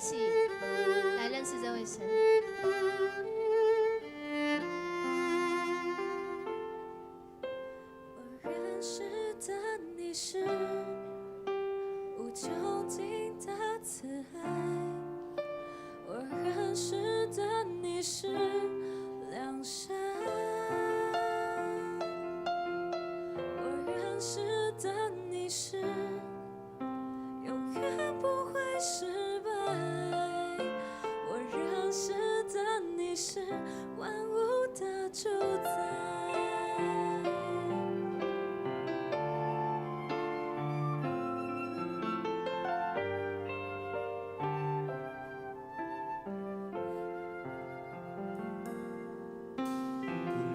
起來認識這位神。我認識的你是無窮盡的慈愛，我認識的你是良善，我認識的你是永遠不會失敗，我認識的你是萬物的主宰。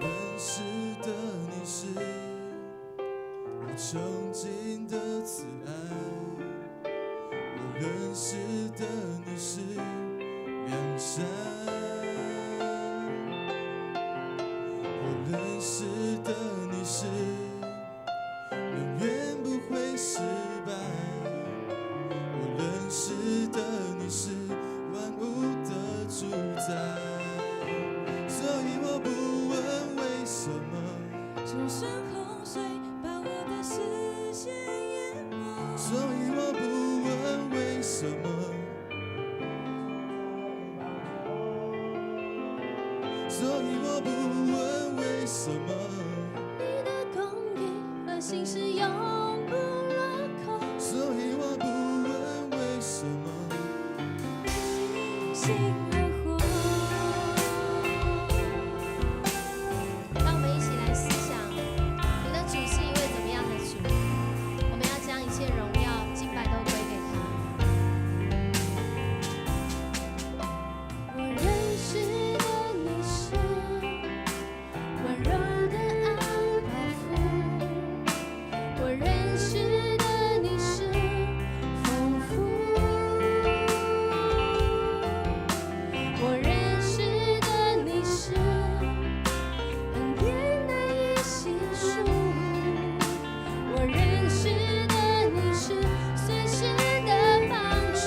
我認識的你是無窮盡的慈愛，我認識的你是良善，我認識的你是永遠不會失敗，我認識的你是萬物的主宰，所以我不問為什麼。就算洪水把我的視線淹沒，所以我不問為什麼，所以我不問為什麼，你的公義和信實永不落空，所以我不問為什麼，憑信而活。讓我們一起來思想，我們的主是一位怎麼樣的主？我們要將一切榮耀、敬拜都歸給他。我認識的你是溫柔的阿爸父，我認識的你是豐富，我認識的你是恩典難以細數，我認識的你是隨時的幫助，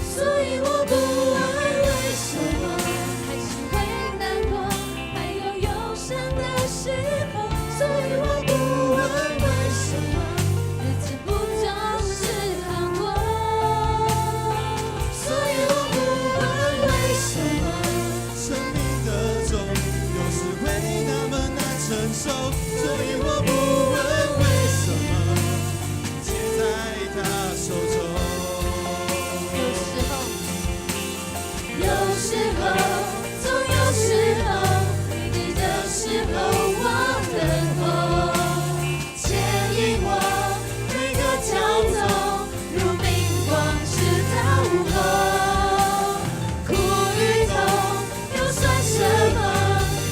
所以我不問為什麼，還是會難過，還有憂傷的時候，所以我不問為什麼，日子不總是好過，所以我不問為什麼。生命的重有時會那麼難承受，所以我不問為什麼，一切在他手中。有時候，有時候，總有時候，你的時候我等候，牽引我每個腳走，如明光直到午後。苦與痛又算什麼？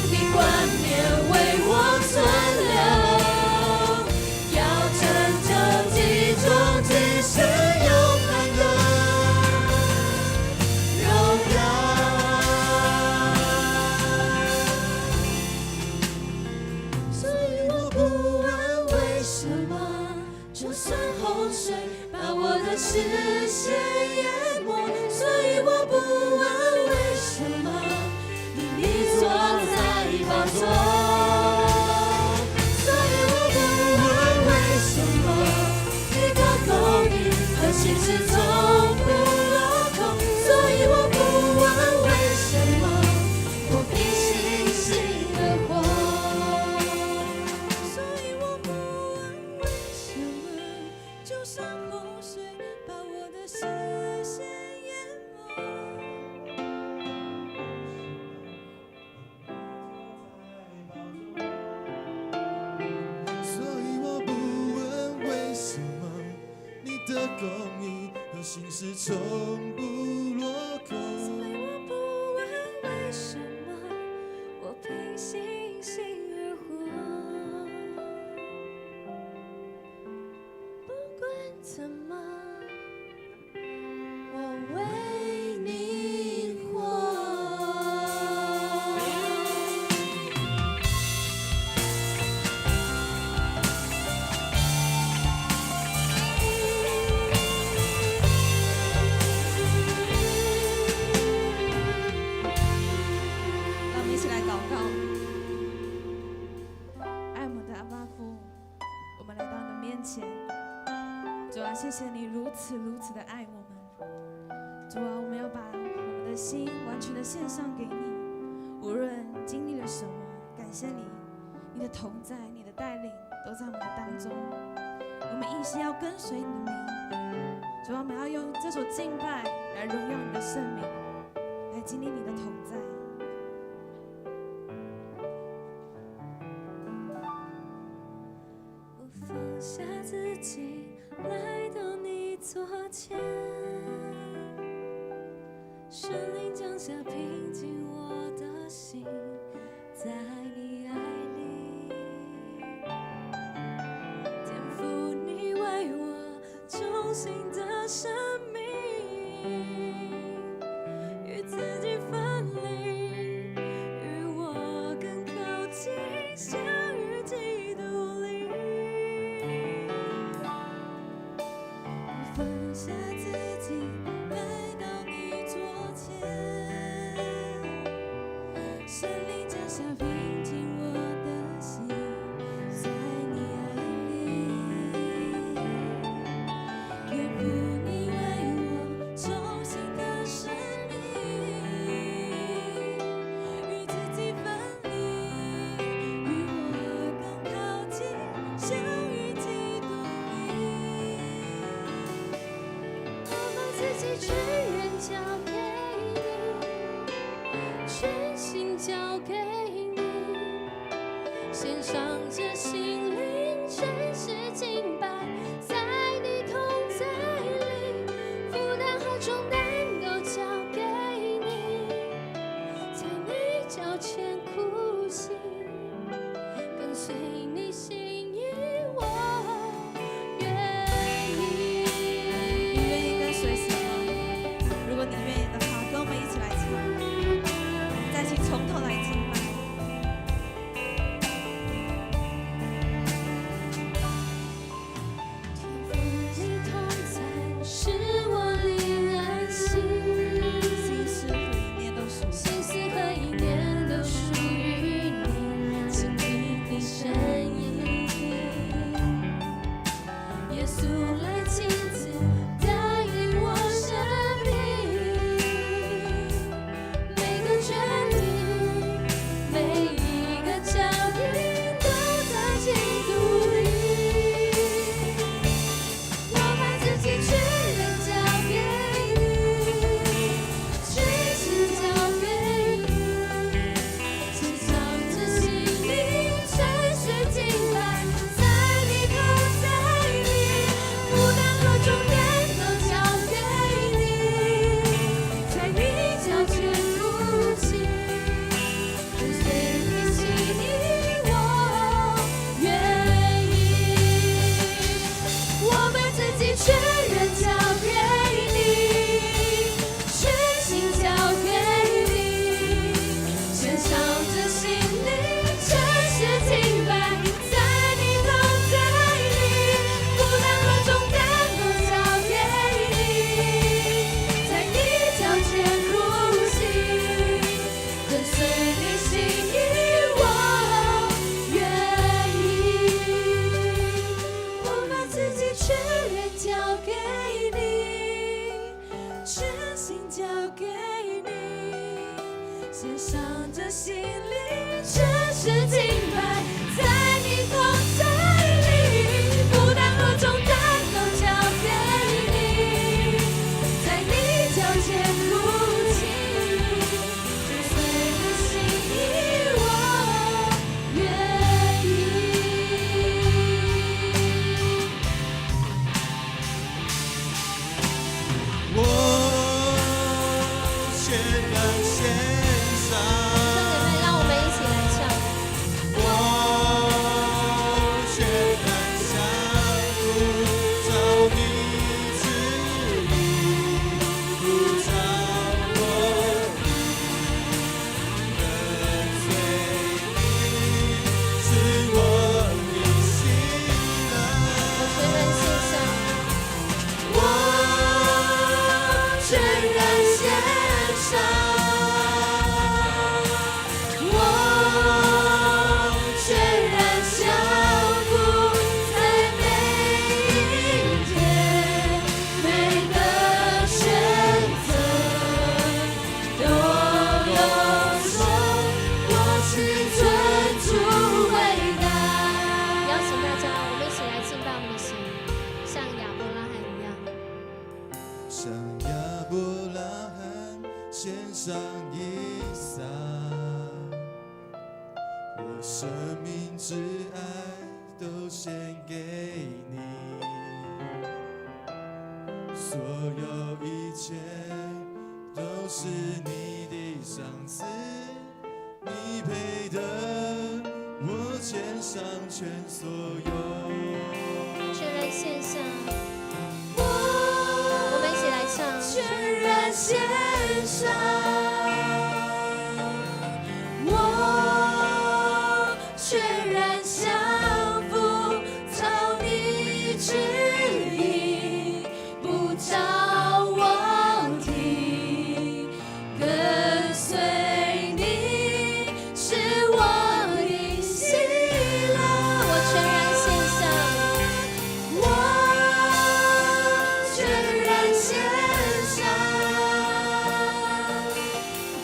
你冠冕為我存留，要成就極終極是永恆的榮耀。所以我不問為什麼，就算洪水把我的視線淹沒，所以我不問為什麼，因你坐在寶座。所以我不問為什麼，你的公義和信實從不落空，所以我不問為什麼，我憑信心而活。所以我不問為什麼，就算洪水把我的視線淹沒。所以我不問為什麼，你的公義和信實從不落空。所以我不問為什麼，我憑信心而活。不管怎麼，我為你活。謝謝你如此如此的愛我們。主啊，我們要把我們的心完全的獻上給你，無論經歷了什麼，感謝你，你的同在，你的帶領都在我們的當中。我們一心要跟隨你的名，主啊，我們要用這首敬拜來榮耀你的聖名，來經歷你的同在。我放下自己，來到你座前，聖靈降下平靜我的心，在你愛裡，天父你為我重新的生命，與自己分離，與我更靠近，相遇基督裡。我放下自己，來到你座前，聖靈降下平靜我的心，在你愛裡，天父你為我重新的生命，與自己分離，與我更靠近，相遇基督裡。我把自己全然交給你，全心交給你，獻上這心靈，誠實敬拜，在你同在裡，負擔和重擔都交給你，在你腳前苦行，跟隨你心意，我願意。你願意跟隨神嗎？如果你願意的話，跟我們一起來唱，我們再一起從頭來敬拜。天父你同在，使我靈安息，心思和意念都屬心思和意念都屬於你，傾聽你聲音。耶穌來親自帶領我生命，每個決定，每一個腳印都在基督裡。我把自己全然交給你，全心交給你，獻上這心靈，誠實敬拜，在你同在裡，負擔和重擔都交給你，在你腳前苦行，跟隨你心意，我願意。我把自己全然交給你，全心交給你，獻上這心靈，誠實敬拜，在你同在裡，負擔和重擔都交給你，在你腳前苦行，跟隨你心意，我願意。我把自己全然交給你，全心交給你，獻上這心靈，誠實敬拜，在你同在裡，負擔和重擔都交給你，在你腳前苦行，跟隨你心意，我願意。我全然獻上，弟兄姐妹，讓我們一起來唱。我全然降服，照你旨意，不照我意，跟隨你是我的喜樂。我全然獻上，我全然獻上，我全然降服，在每一天。上一灑，我生命至愛都獻給你，所有一切都是你的賞賜，你配得我獻上全所有。全然獻上，我們一起來唱。全然獻上，我全然降服，照你旨意，不照我體，跟隨你是我的喜樂。我全然獻上，我全然獻上，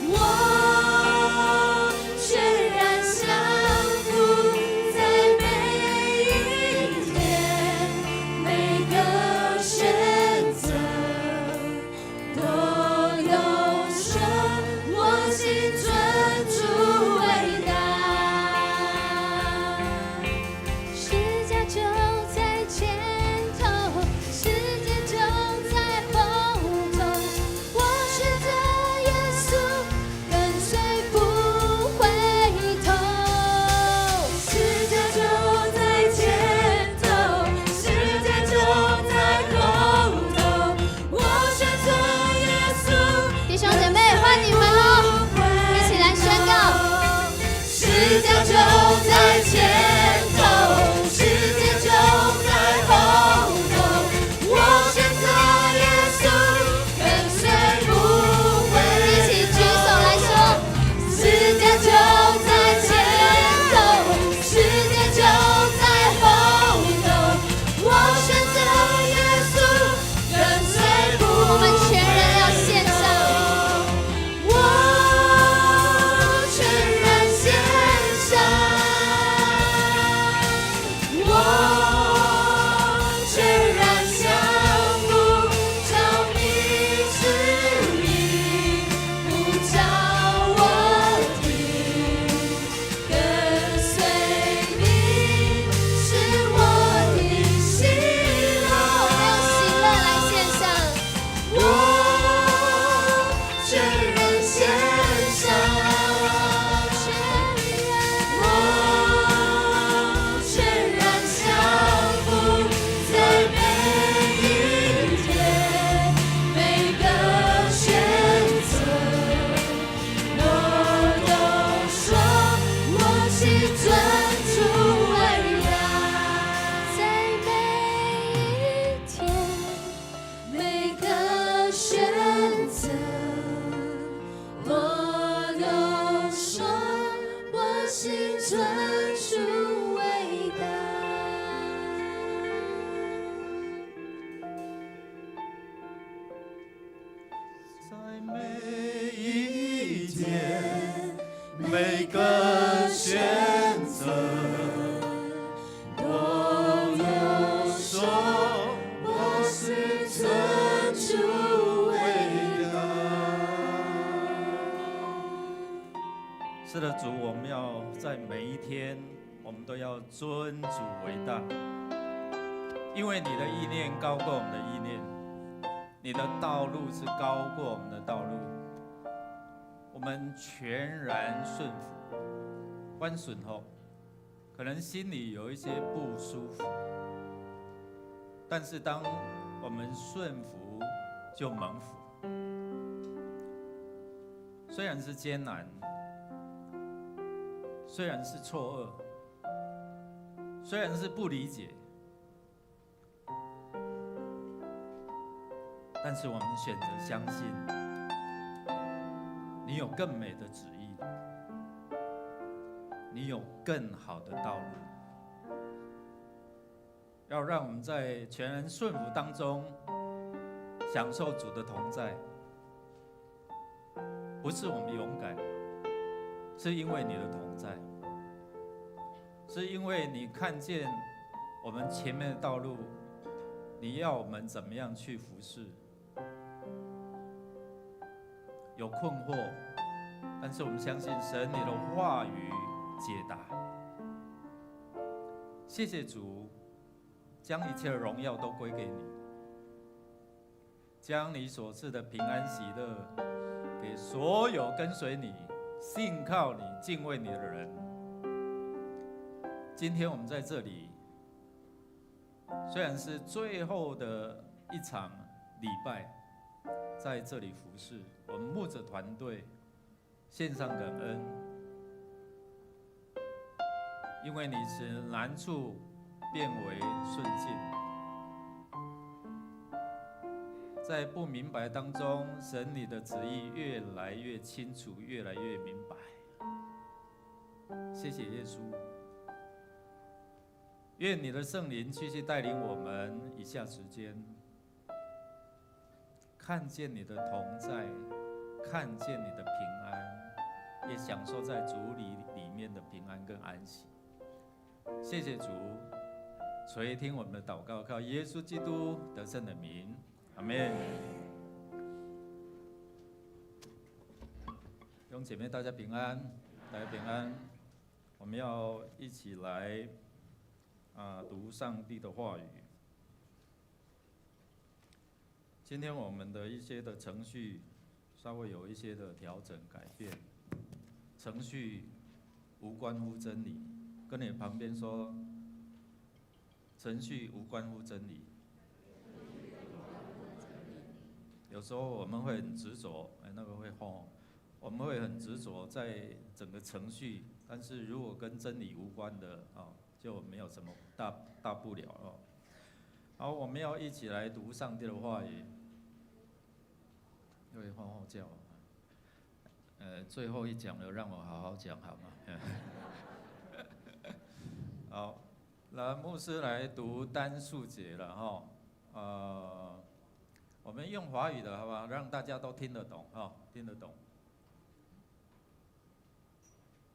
我全然降服，在每一天每個選擇，都有說我心尊主為大。十架就在前頭，世界就在後頭。我選擇耶穌，跟隨不回頭。十架就在前頭，世界就在後頭。我選擇耶穌，弟兄姐妹，換你們嘍，一起來宣告。十架就在前頭，世界就在後頭。我選擇耶穌，跟隨不回一起舉手來說，十架就在前頭，世界就在後頭。我選擇耶穌，跟隨不我們全然要獻上。我全然獻上，我全然降服，照你旨意，不照我體，跟隨你是我的喜樂。我們用喜樂來獻上。我全然獻上，全然我全然降服，在每一天每個選擇，我都說我心尊主為大。在每一天每個選擇，我都說我心尊主為大。在每一天，每個選擇，我都說我是尊主為大。是的，主，我們要在每一天，我們都要尊主為大，因為你的意念高過我們的意念，你的道路是高過我們的道路，我們全然順服，阮順服，可能心裡有一些不舒服，但是當我們順服，就蒙福。雖然是艱難，雖然是錯愕，雖然是不理解，但是我們選擇相信，你有更美的旨意，你有更好的道路，要讓我們在全然順服當中，享受主的同在。不是我們勇敢，是因為你的同在，是因為你看見我們前面的道路，你要我們怎麼樣去服侍，有困惑，但是我们相信神你的话语解答。谢谢主，将一切的荣耀都归给你，将你所赐的平安喜乐给所有跟随你、信靠你、敬畏你的人。今天我们在这里，虽然是最后的一场礼拜，在这里服侍，我们牧者团队献上感恩，因为你使难处变为顺境，在不明白当中，神你的旨意越来越清楚，越来越明白。谢谢耶稣。愿你的圣灵继续带领我们以下时间，看见你的同在，看见你的平安，也享受在主里面的平安跟安息。谢谢主，垂听我们的祷告，靠耶稣基督得胜的名，阿们。弟兄姐妹，大家平安，大家平安。我们要一起来读上帝的话语。今天我们的一些的程序稍微有一些的调整改变，程序无关乎真理。跟你旁边说，程序无关乎真理。有时候我们会很执着，哎，那个会吼，我们会很执着在整个程序，但是如果跟真理无关的啊，就没有什么大大不了哦。好，我们要一起来读上帝的话语。又会吼吼叫，最后一讲了，让我好好讲好吗？好，那牧师来读单数节了哈。我们用华语的好不好？让大家都听得懂哈，听得懂。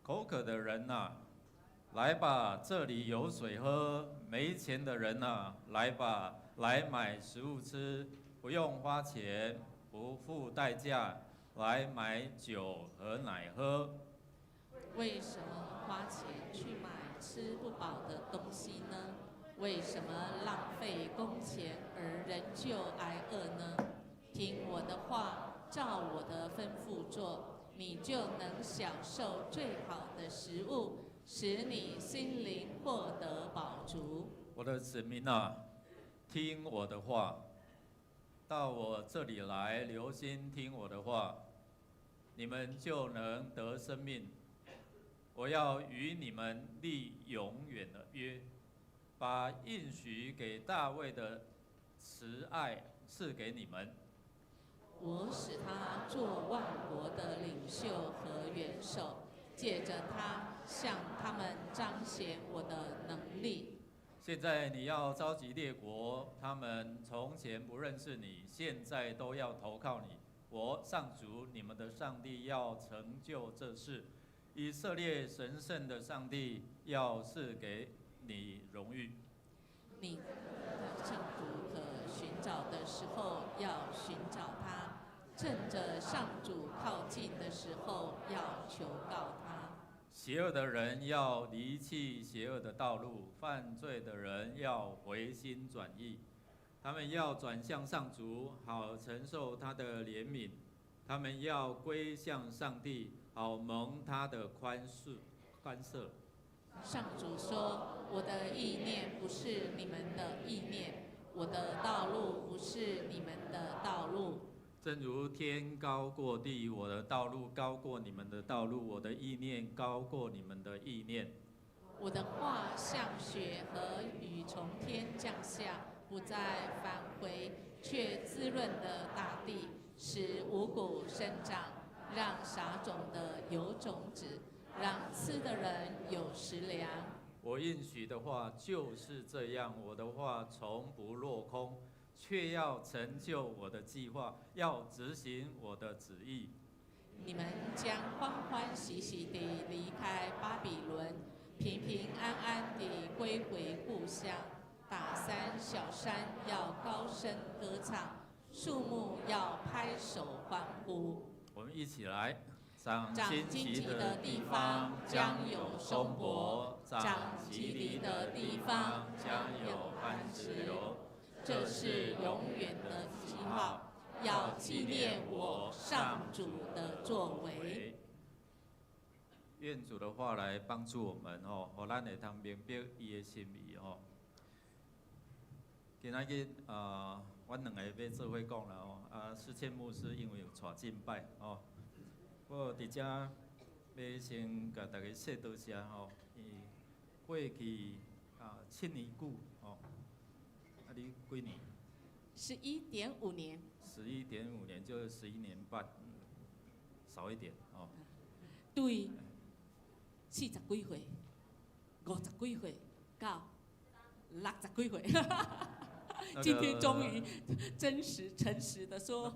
口渴的人呐，来吧，这里有水喝；没钱的人呐，来吧，来买食物吃，不用花钱，不付代价，来买酒和奶喝。为什么花钱去买吃不饱的东西呢？为什么浪费工钱而仍旧挨饿呢？听我的话，照我的吩咐做，你就能享受最好的食物，使你心灵获得饱足。我的子民啊，听我的话，到我这里来，留心听我的话，你们就能得生命。我要与你们立永远的约，把应许给大卫的慈爱赐给你们。我使他做万国的领袖和元首，借着他向他们彰显我的能力。现在你要召集列国，他们从前不认识你，现在都要投靠你。我上主你们的上帝要成就这事，以色列神圣的上帝要赐给你荣誉。你上主可寻找的时候要寻找他，趁着上主靠近的时候要求告他。邪恶的人要离弃邪恶的道路，犯罪的人要回心转意，他们要转向上主，好承受他的怜悯；他们要归向上帝，好蒙他的宽恕、宽赦。上主说：“我的意念不是你们的意念，我的道路不是你们的道路。正如天高过地，我的道路高过你们的道路，我的意念高过你们的意念。我的话像雪和雨从天降下，不再返回，却滋润了大地，使五谷生长，让撒种的有种子，让吃的人有食粮。我应许的话就是这样，我的话从不落空，却要成就我的计划，要执行我的旨意。你们将欢欢喜喜地离开巴比伦，平平安安地归回故乡。大山小山要高声歌唱，树木要拍手欢呼。我們一起來。長長荊荊棘棘的的地地方方將將有有松松柏柏，長長蒺蒺藜藜的地的地方方將將有有番番石榴石榴，這這是是永永遠遠的的記記號號，要要紀紀念念我我上上主主的的作作為為。願主的話來幫助我們哦，予咱會通明白伊的心意哦。今仔日啊，阮兩個欲做伙講啦哦。啊，世謙牧師因為有帶敬拜哦，我佇遮欲先共大家說多謝吼。伊過去啊7年久哦，啊你幾年？ 11.5年。 11.5年就是11年半，少一點哦。對，40幾歲、50幾歲到60幾歲，今天終於真實誠實的說，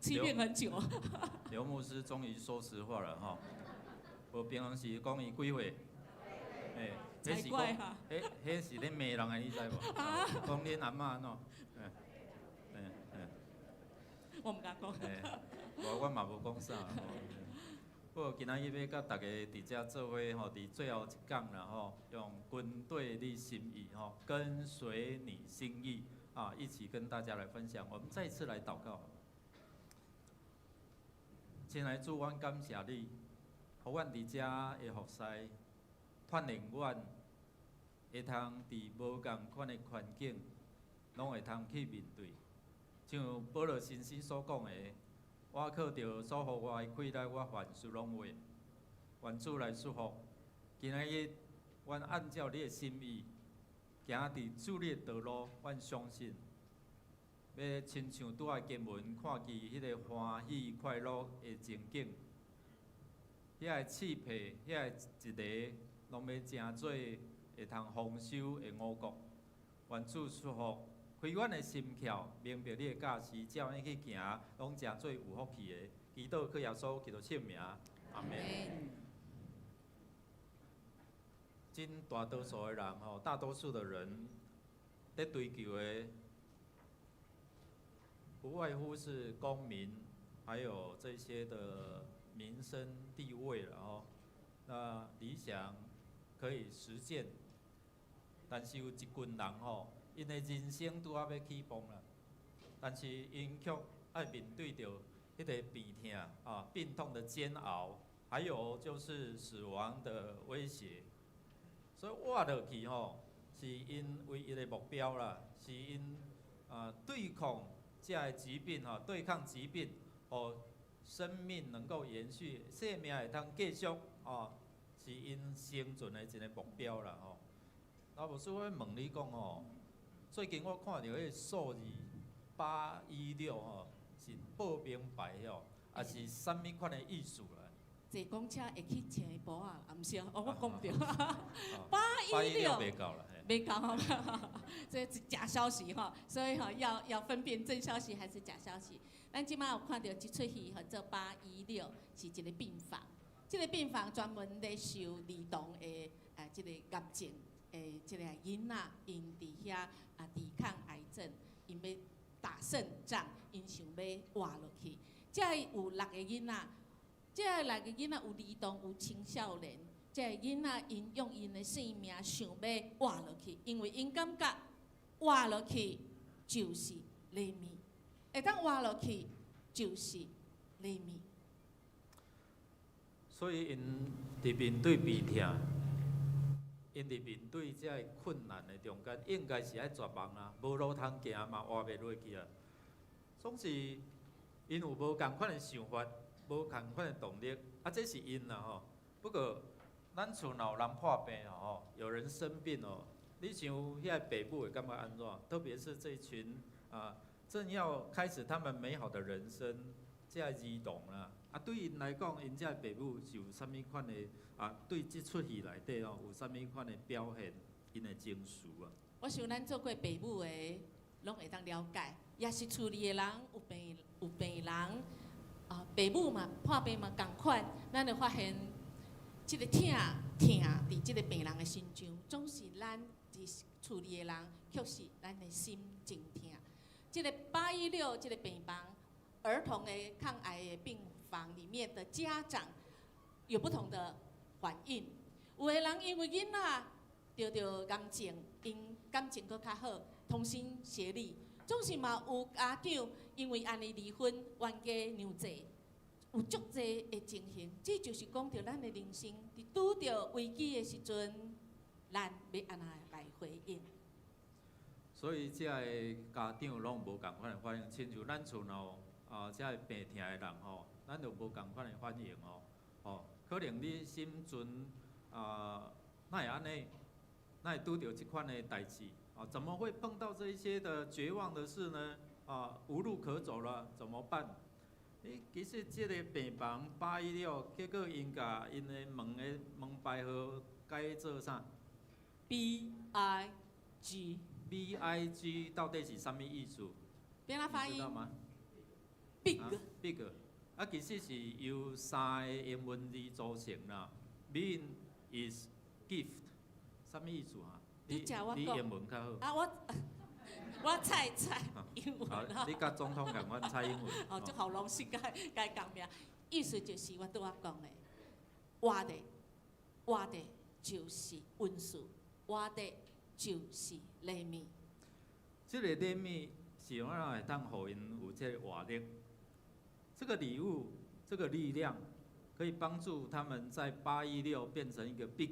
欺騙很久。劉牧師終於說實話了哈。無平常時講伊幾歲？欸，才怪哈！彼彼是咧罵人的，你知無？講恁阿嬤按怎？欸欸欸。我毋敢講。欸，無我嘛無講啥。不過今仔日欲佮大家佇遮做伙吼，佇最後一講啦吼，用跟對你心意吼，跟隨你心意啊，一起跟大家來分享。我們再次來禱告。親愛主，阮感謝你，予阮佇遮的服侍，鍛鍊阮會通佇無仝款的環境，攏會通去面對。像保羅先生所講的，我靠著所予我的氣力，我凡事攏會。願主來祝福。今仔日，阮按照你的心意，行佇主你的道路，阮相信，欲親像拄仔經文看見彼個歡喜快樂的情景，遐个刺皮，遐个一个，攏欲成做會通豐收的五穀。願主祝福，開阮的心竅，明白你的教示，照按呢去行，攏成做有福氣的。祈禱靠耶穌基督聖名，阿門。真大多數的人吼，大多數的人咧追求的，不外乎是功名，還有這些的民生地位了吼。那理想可以實踐，但是有一群人吼，𪜶的人生拄仔欲起步啦，但是𪜶卻愛面對著彼个病痛啊，病痛的煎熬，還有就是死亡的威脅。所以活落去吼，是𪜶唯一的目標啦，是𪜶啊對抗這个疾病吼，對抗疾病，予生命能夠延續，生命會通繼續哦，是𪜶生存的一个目標啦吼。老牧師，我欲問你講吼，最近我看著彼个數字816吼，是報名牌吼，抑是啥物款的意思啦？坐公車會去穿布仔，啊，毋是哦，我講毋著。八一六袂到啦，袂到吼，這是假消息吼，所以吼要分辨真消息還是假消息。咱這馬有看著這齣戲號做八一六，是一個病房，這個病房專門咧收兒童的啊，這個癌症的這个囡仔，𪜶佇遐啊抵抗癌症，𪜶欲打勝仗，𪜶想欲活落去。這有六个囡仔，這六个囡仔有兒童，有青少年。這个囡仔𪜶用𪜶的性命想欲活落去，因為𪜶感覺活落去就是禮物，會當活落去就是禮物。所以𪜶佇面對病痛，𪜶佇面對這个困難的中間，應該是愛絕望啊，無路通行嘛，活袂落去啊。總是𪜶有無仝款的想法，無仝款的動力，啊，這是𪜶啦吼。不過，咱厝若有人破病哦，有人生病哦，你想遐个爸母會感覺按怎？特別是這群啊，正要開始他們美好的人生，這个兒童啦，啊，對𪜶來講，𪜶這个爸母是有啥物款的啊？對這齣戲內底哦，有啥物款的表現？𪜶的情緒啊？我想咱做過爸母的，攏會當了解，也是厝裡的人有病有病人，啊，爸母嘛破病嘛仝款，咱會發現。這个疼疼佇這个病人的身上，總是咱佇厝裡的人，卻是咱的心真疼。這个816這个病房，兒童的抗癌的病房，房裡面的家長有不同的反應。有的人因為囡仔著著癌症，𪜶感情閣較好，同心協力。總是嘛有家長因為按呢離婚，冤家娘濟，有足濟的情形。這就是講著咱的人生，佇拄著危機的時陣，咱欲按怎來回應？所以這个家長攏無仝款的反應，親像咱厝內啊，這个病疼的人吼，咱就無仝款的反應哦。哦，可能你心存啊，哪會按呢？哪會拄著這款的代誌？啊，怎麼會碰到這一些的絕望的事呢？啊，無路可走了，怎麼辦？欸，其實這个病房816，結果𪜶共𪜶的門的門牌號改做啥？B I G。 B I G 到底是啥物意思？欲按怎發音？知道嗎？Big。 Big。啊，其實是由三個英文字組成啦。Mean is gift，啥物意思啊？你英文較好。啊，我猜猜英文。好，你佮總統仝款猜英文。哦，這好攏是該該講名，意思就是我拄仔講的，活的活的就是恩賜，活的就是禮物。這个禮物是按怎會當予𪜶有這个活力？這個禮物，這個力量，可以幫助他們在816變成一個 big，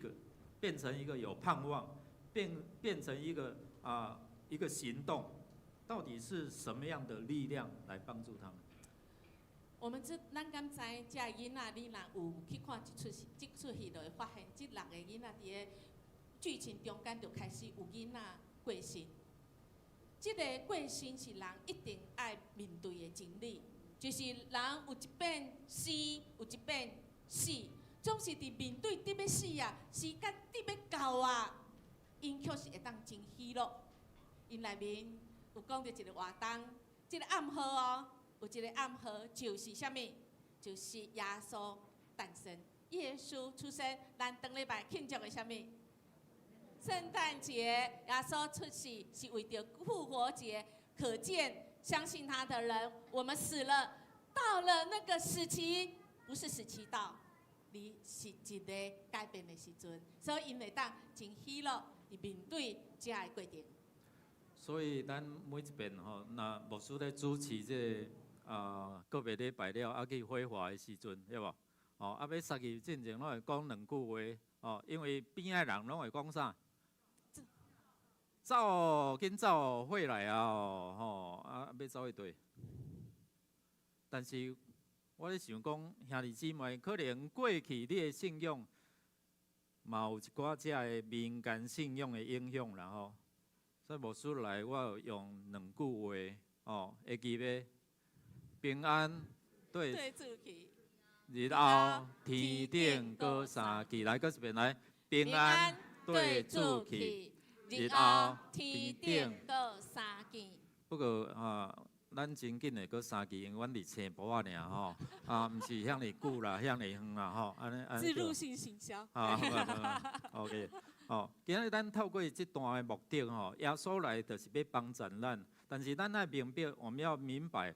變成一個有盼望，變成一個啊一個行動。到底是什麼樣的力量來幫助他們？我們這咱敢知，這个囡仔，你若有去看這齣戲，這齣戲就會發現，這六個囡仔佇个劇情中間就開始有囡仔過身。這个過身是人一定愛面對的真理，就是人有一變生，有一變死，總是佇面對得欲死啊，時間得欲到啊，𪜶卻是會當真喜樂。𪜶內面有講著一个活動，這个暗號哦，有一個暗號就是啥物？就是耶穌誕生，耶穌出生。咱當禮拜慶祝的啥物？聖誕節，耶穌出世是為著復活節。可見相信他的人，我們死了，到了那個時期，不是時期到，你是一個改變的時陣，所以𪜶會當真喜樂佇面對這个過程。所以咱每一遍吼，若牧師咧主持這个啊個別禮拜了，啊去火化的時陣，對無？哦，啊欲殺去進前，攏會講兩句話，哦，因為邊仔人攏會講啥？走，緊走，火來啊！吼，啊，欲走去佗。但是我咧想講，兄弟姊妹，可能過去你的信仰，嘛有一寡這个民間信仰的影響啦吼。所以牧師來，我有用兩句話，哦，會記袂？平安對日後天頂閣相見，來，閣一遍來，平安對主去，日後天頂閣相見。不過啊，咱真緊會閣相見，因為阮佇青埔仔爾吼，啊，毋是遐爾久啦，遐爾遠啦吼，按呢按呢。置入性行銷。啊，好，OK，哦，今日咱透過這段的目的吼，耶穌來就是欲幫助咱，但是咱愛明白，我們要明白，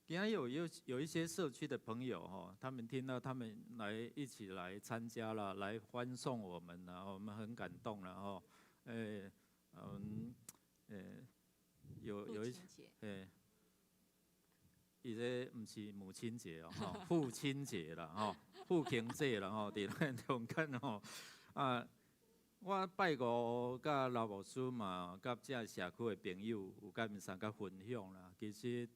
今日有一些社區的朋友吼，他們聽到他們來一起來參加了，來歡送我們了，我們很感動了吼，欸，嗯，欸，有一些，欸。伊這毋是母親節哦，吼，父親節啦，吼，父親節啦，吼，佇咱中間吼，啊，我拜五佮劉牧師嘛，佮這社區的朋友有佮𪜶相佮分享啦。其實，予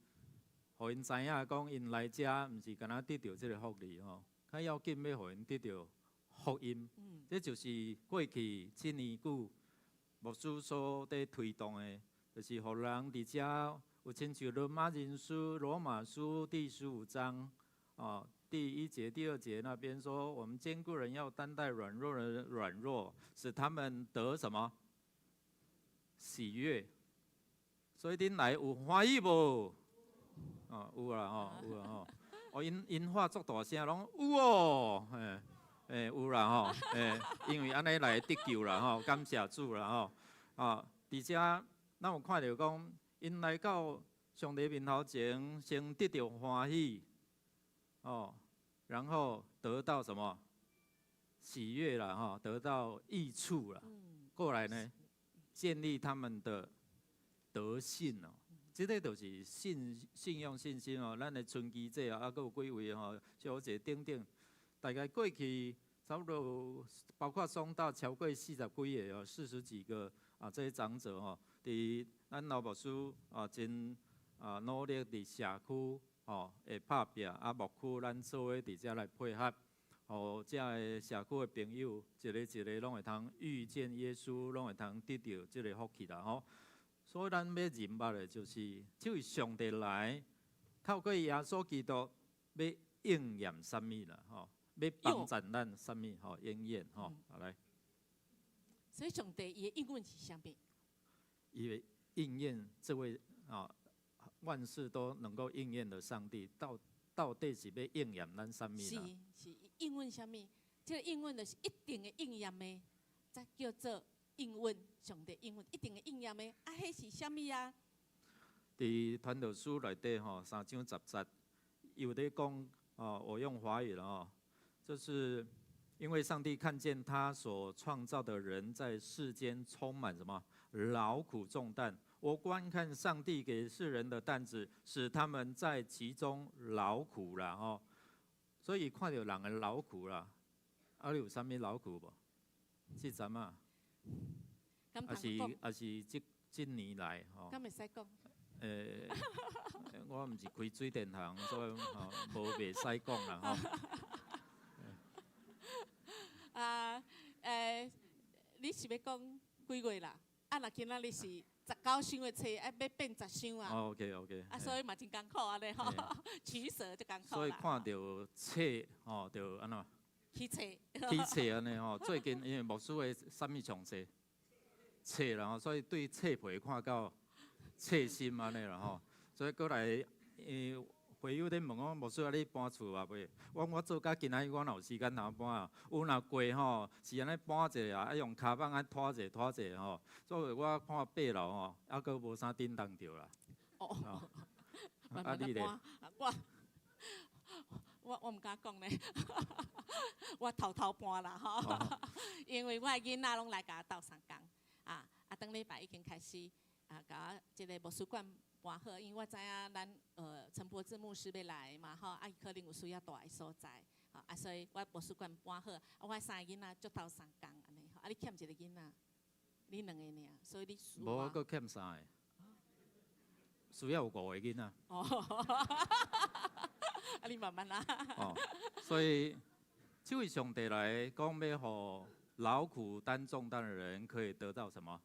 𪜶知影講，𪜶來遮毋是干焦得著這个福利吼，較要緊欲予𪜶得著福音。這就是過去這年久牧師所佇推動的，就是予人佇遮。有親像羅馬人書、羅馬書第15章，哦，第1節、第2節那邊說，我們堅固人要擔待軟弱人的軟弱，使他們得什麼？喜悅。所以恁來有歡喜無？哦，有啦吼，有啦吼。哦，𪜶喊足大聲，攏有哦，嘿，欸，有啦吼，欸，因為按呢來得救啦吼，感謝主啦吼。啊，佇遮，咱有看著講，𪜶來到上帝面頭前，先得著歡喜，哦，然後得到什麼喜悅了哈，得到益處了。過來呢，建立他們的德性哦，這個就是信用信心哦。咱的春基這啊，閣有幾位吼，小姐等等，大概過去差不多包括松大超過四十幾個哦，四十幾個啊，這些長者吼，佇咱老牧師啊，真啊努力佇社區吼會拍拚啊，牧區咱做伙佇遮來配合，予遮个社區的朋友一個一個攏會通遇見耶穌，攏會通得著這个福氣啦吼。所以咱欲認捌的就是，這位上帝來透過耶穌基督欲應驗啥物啦吼，欲幫助咱啥物吼應驗吼，好來。所以上帝伊的應允是啥物？伊會應驗這位啊，萬事都能夠應驗的上帝，到底是欲應驗咱啥物啦？是是應允啥物？這個應允就是一定會應驗的，才叫做應允。上帝應允一定會應驗的，啊，彼是啥物啊？佇傳道書內底吼，三章十節，有咧講哦，我用華語了哦，就是因為上帝看見他所創造的人在世間充滿什麼勞苦重擔。我觀看上帝給世人的擔子，使他們在其中勞苦啦吼。所以看著人的勞苦啦，啊，你有啥物勞苦無？這陣啊，抑是抑是這這年來吼？敢會使講？我毋是開水電行，所以吼無袂使講啦吼。啊，你是欲講幾月啦？啊，若今仔日是19箱的冊，啊，欲變十箱啊。 OK。啊，所以嘛真艱苦按呢吼，取捨就艱苦。所以看著冊吼，就按怎？起冊。起冊按呢吼，最近因為牧師的啥物上濟冊啦吼，所以對冊皮看到冊心按呢啦吼，所以閣來，會友咧問我牧師啊，你搬厝啊未？我講我做甲今仔日我哪有時間通搬啊？有若過吼，是按呢搬一下啊，愛用跤苫按拖者拖者吼，所以我看八樓吼，猶閣無啥振動著啦。哦。啊你咧？我毋敢講咧，我偷偷搬啦吼，因為我的囡仔攏來共我鬥相共啊啊，頂禮拜已經開始啊，共我這个牧師館搬好，因為我知影咱陳柏志牧師欲來嘛吼，啊伊可能有需要蹛的所在，啊所以我牧師館搬好，啊我三个囡仔足鬥相共按呢吼，啊你欠一个囡仔，你兩個爾，所以你輸。無，我閣欠三个，需要有五個囡仔。哦，啊你慢慢來。哦，所以這位上帝來講，欲予勞苦擔重擔的人可以得到什麼？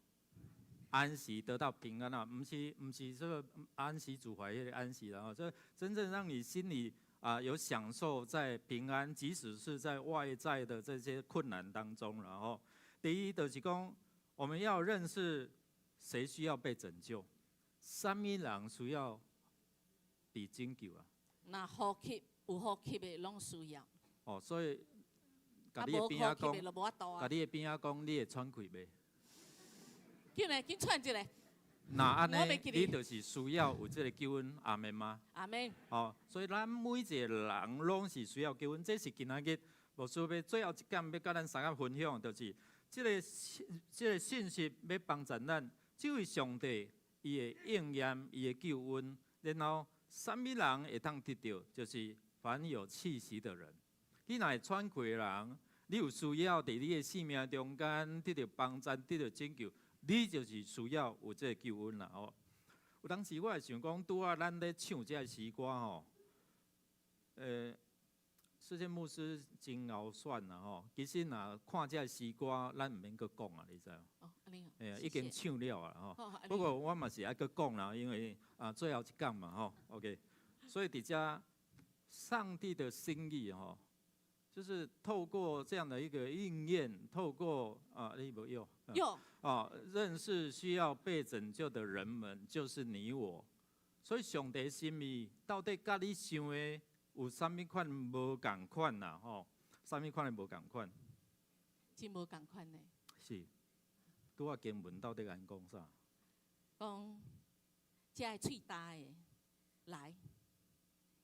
安息，得到平安啊！毋是這個安息主懷的安息，然後這真正讓你心裡啊有享受在平安，即使是在外在的這些困難當中。然後第一就是講，我們要認識誰需要被拯救，啥物人需要被拯救啊？若呼吸有呼吸的攏需要。哦，所以，共你的邊仔講，共你的邊仔講，你會喘氣袂？緊來，緊喘一下。若按呢，你就是需要有這个救恩，阿們嗎？阿們。哦，所以咱每一個人攏是需要救恩，這是今仔日牧師欲最後一點欲共咱三個分享，就是這个信息欲幫助咱，這位上帝伊會應驗伊的救恩，然後啥物人會通得著，就是凡有氣息的人。你若會喘氣的人，你有需要佇你的生命中間得著幫助、得著拯救。你就是需要有這个救恩啦吼。有當時我會想講，拄仔咱咧唱這个詩歌吼，世界牧師真𠢕選啦吼。其實若看這个詩歌，咱毋免閣講啊，你知無？哦，按呢。嘿啊，已經唱了啊吼。不過我嘛是愛閣講啦，因為啊最後一講嘛吼。OK，所以佇遮上帝的心意吼，就是透過這樣的一個應驗，透過啊，你無有？有。哦，認識需要被拯救的人們，就是你我。所以上帝心意到底佮你想的有啥物款無仝款啦？吼，啥物款的無仝款？真無仝款呢。是，拄仔經文到底按講啥？講，遮的喙焦的來，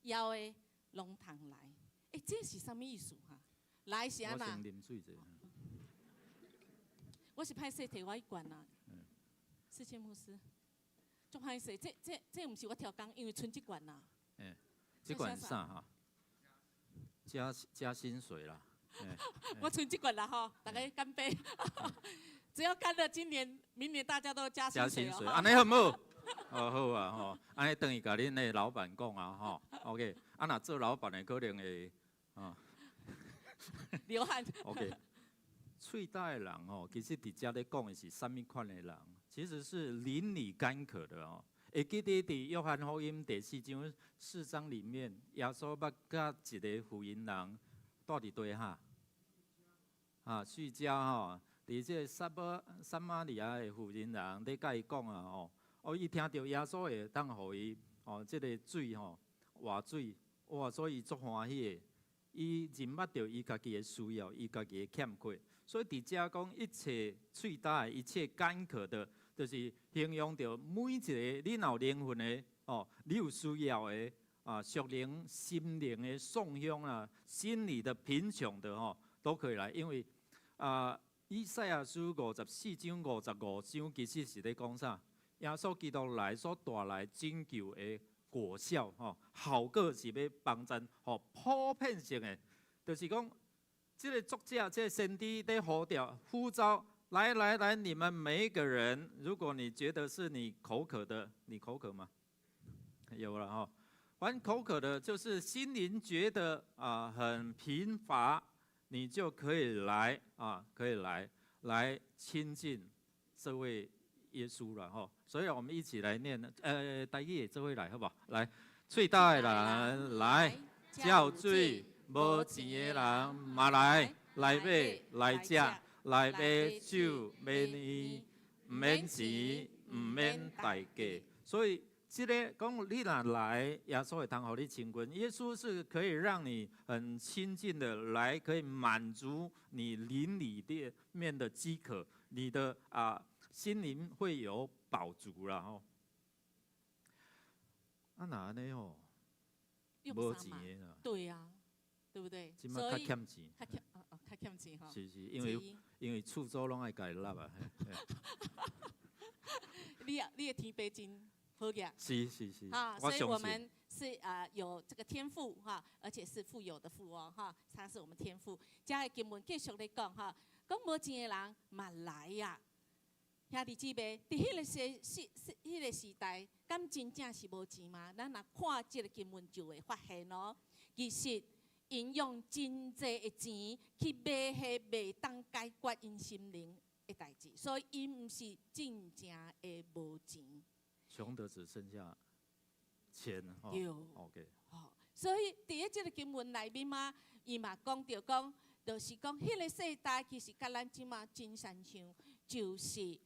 枵的攏通來。欸，這是啥物意思哈？來是按我怎？先啉水者。我是歹勢提我一罐啊。世界牧師，足歹勢，這毋是我調工，因為賰這罐啊。欸，這罐是啥哈？加薪水啦。我賰這罐啦吼，大家乾杯！只要乾了，今年、明年大家都加薪水。加薪水，按呢好毋好？哦好啊吼，按呢轉去共恁的老闆講啊吼，OK，啊若做老闆的可能會啊流汗。 OK，喙焦的人吼，其實佇遮咧講的是啥物款的人？其實是靈裡乾渴的哦。會記得佇約翰福音第四章四章裡面，耶穌捌佮一个婦人人蹛佇佗哈？啊，敘加吼，佇這個撒瑪利亞的婦人人咧佮伊講啊吼，哦，伊聽著耶穌會當予伊哦，這个水吼活水，哇，所以伊足歡喜的。伊認捌著伊家己的需要，伊家己的欠缺，所以佇遮講一切喙焦的、一切乾渴的，就是形容著每一個你若有靈魂的哦，你有需要的啊，屬靈、心靈的喪胸啊，心理的貧窮的吼，都可以來。因為啊，以賽亞書54章55章，其實是咧講啥？耶穌基督來所帶來拯救的果效吼，效果是欲幫贊吼，普遍性的，就是講，這个作者、這个先知咧呼召、呼召，來來來，你們每一個人，如果你覺得是你口渴的，你口渴嗎？有了哈，反正口渴的，就是心靈覺得啊很貧乏，你就可以來啊，可以來親近這位耶穌了哈。所以我們一起來念，台語做伙來好無？來，喙焦的人來，遮有水；無錢的人嘛來，來買來食，來買酒買奶，毋免錢，毋免代價。所以，這个講你若來，耶穌會通予你親近。耶穌是可以讓你很親近的來，可以滿足你靈裡的面的飢渴，你的啊心靈會有飽足啦吼。啊，若按呢吼，無錢的啦。對啊，對不對？這擺較欠錢。較欠哦哦，較欠錢吼。是是，因為厝租攏愛家己納啊。你的天父真好額。是是是。啊，所以我們是啊有這個天父哈，而且是富有的富哦哈，他是我們天父。遮的經文繼續咧講哈，講無錢的人嘛來呀。兄弟姊妹，佇彼个時代，敢真正是無錢嗎？咱若看這个經文就會發現哦，其實𪜶用真濟的錢去買彼袂當解決𪜶心靈的代誌，所以𪜶毋是真正的無錢。窮得只剩下錢吼。對。 OK。吼，所以佇咧這个經文內面嘛，伊嘛講著講，就是講彼个世代其實佮咱這馬真相像，就是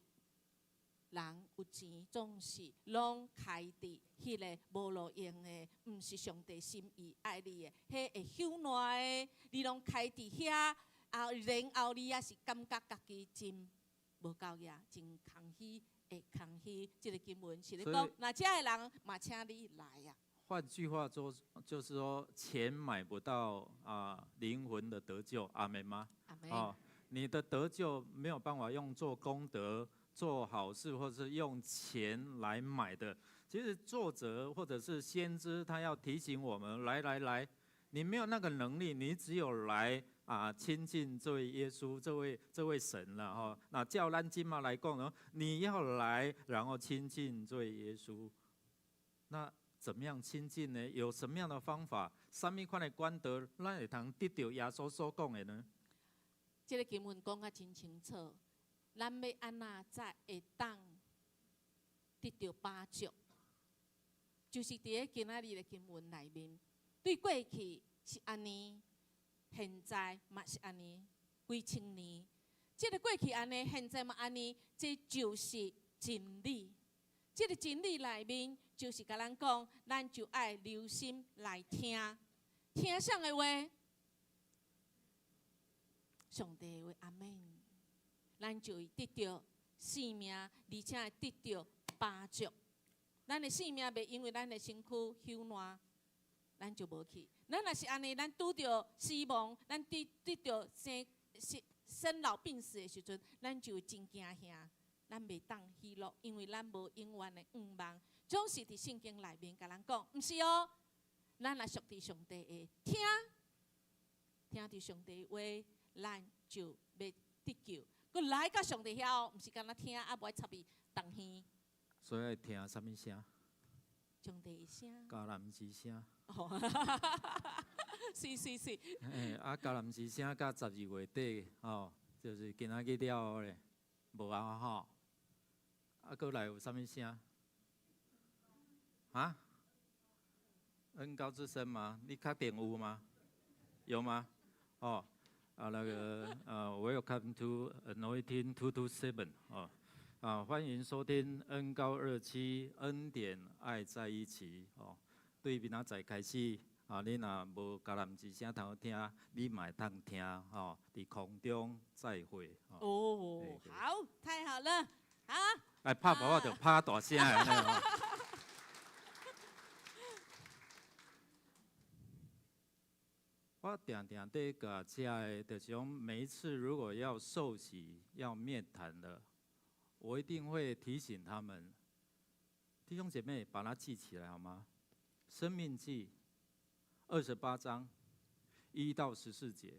人有錢總是攏開佇彼个無路用的，毋是上帝心意愛你的，彼會朽爛的，你攏開佇遐，啊，然後你也是感覺家己真無夠額，真空虛，會空虛。這个經文是咧講，若遮的人嘛，請你來啊。換句話說，就是說錢買不到啊靈魂的得救，阿門嗎？阿門。哦，你的得救沒有辦法用做功德、做好事，或者是用錢來買的。其實作者或者是先知，他要提醒我們：來來來，你沒有那個能力，你只有來啊親近這位耶穌，這位神了哈。那照咱這馬來講呢，你要來，然後親近這位耶穌。那怎麼樣親近呢？有什麼樣的方法？啥物款的管道，咱會通得著耶穌所講的呢？這个經文講甲真清楚，咱欲按怎才會當得著飽足？就是佇咧今仔日的經文內面，對過去是按呢，現在嘛是按呢，幾千年，這个過去按呢，現在嘛按呢，這就是真理。這个真理內面，就是共咱講，咱就愛留心來聽，聽啥的話？上帝的話，阿門。咱就會得著生命，而且會得著飽足。咱的生命袂因為咱的身軀朽爛，咱就無去。咱若是按呢，咱拄著死亡，咱得著生老病死的時陣，咱就會真驚嚇，咱袂當喜樂，因為咱無永遠的願望。總是佇聖經內面共咱講，毋是哦。咱若屬佇上帝的聽，聽佇上帝話，咱就欲得救。閣來到上帝遐哦，毋是干焦聽啊，無愛插伊動耳。所以愛聽啥物聲？上帝的聲。迦南之聲。哦，是是是。嘿，啊，迦南之聲佮12月底，吼，就是今仔日了後咧，無啊吼。啊，閣來有啥物聲？啊？恩膏之聲嗎？你確定有嗎？有嗎？哦，啊那個Welcome to Anointing 227 哦，啊歡迎收聽恩膏27恩典愛在一起哦。對明仔載開始啊，你若無迦南之聲通聽，你嘛會當聽吼，佇空中再會。哦，好，太好了，好。哎，拍鼓仔就拍大聲的。我定定佇共遮的，就是講每一次如果要受洗、要面談的，我一定會提醒他們，弟兄姐妹，把它記起來好嗎？申命記28章1到14節，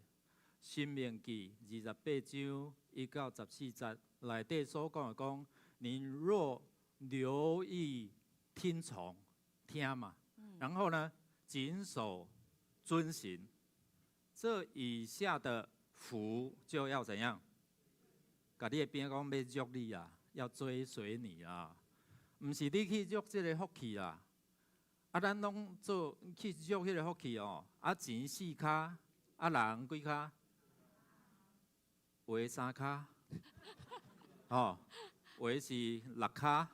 申命記28章1到14節，內底所講的講，你若留意聽從，聽嘛，然後呢，謹守遵行。這以下的福就要怎樣？共你的邊講欲祝你啊，要追隨你啊，毋是你去祝這個福氣啊。啊，咱攏做去祝彼個福氣哦。啊，錢四跤，啊人幾跤？話三跤，哦，話是六跤，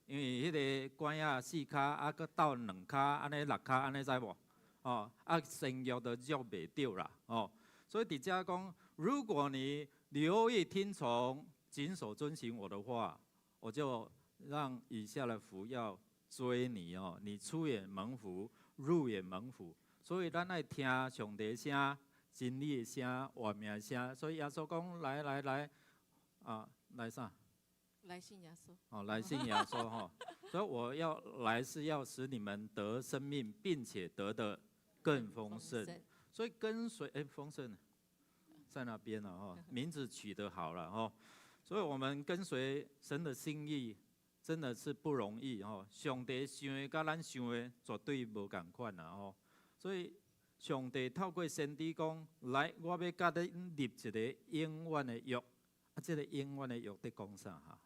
因為彼個拐仔四跤，啊，閣鬥兩跤，按呢六跤，按呢知無？哦，啊，先約都約袂著啦，哦，所以佇遮講，如果你留意聽從、謹守遵行我的話，我就讓以下的福要追你哦，你出也蒙福，入也蒙福。所以咱愛聽上帝聲、真理的聲、活命的聲。所以耶穌講：來來來，啊，來啥？來信耶穌。哦，來信耶穌吼。所以我要來是要使你們得生命，並且得的更豐盛。所以跟隨哎，豐盛在那邊了哈，名字取得好了哈。所以我們跟隨神的心意，真的是不容易哈。上帝想的佮咱想的絕對無仝款啦吼。所以上帝透過先知講，來，我欲佮恁立一个永遠的約。啊，這个永遠的約佇講啥哈？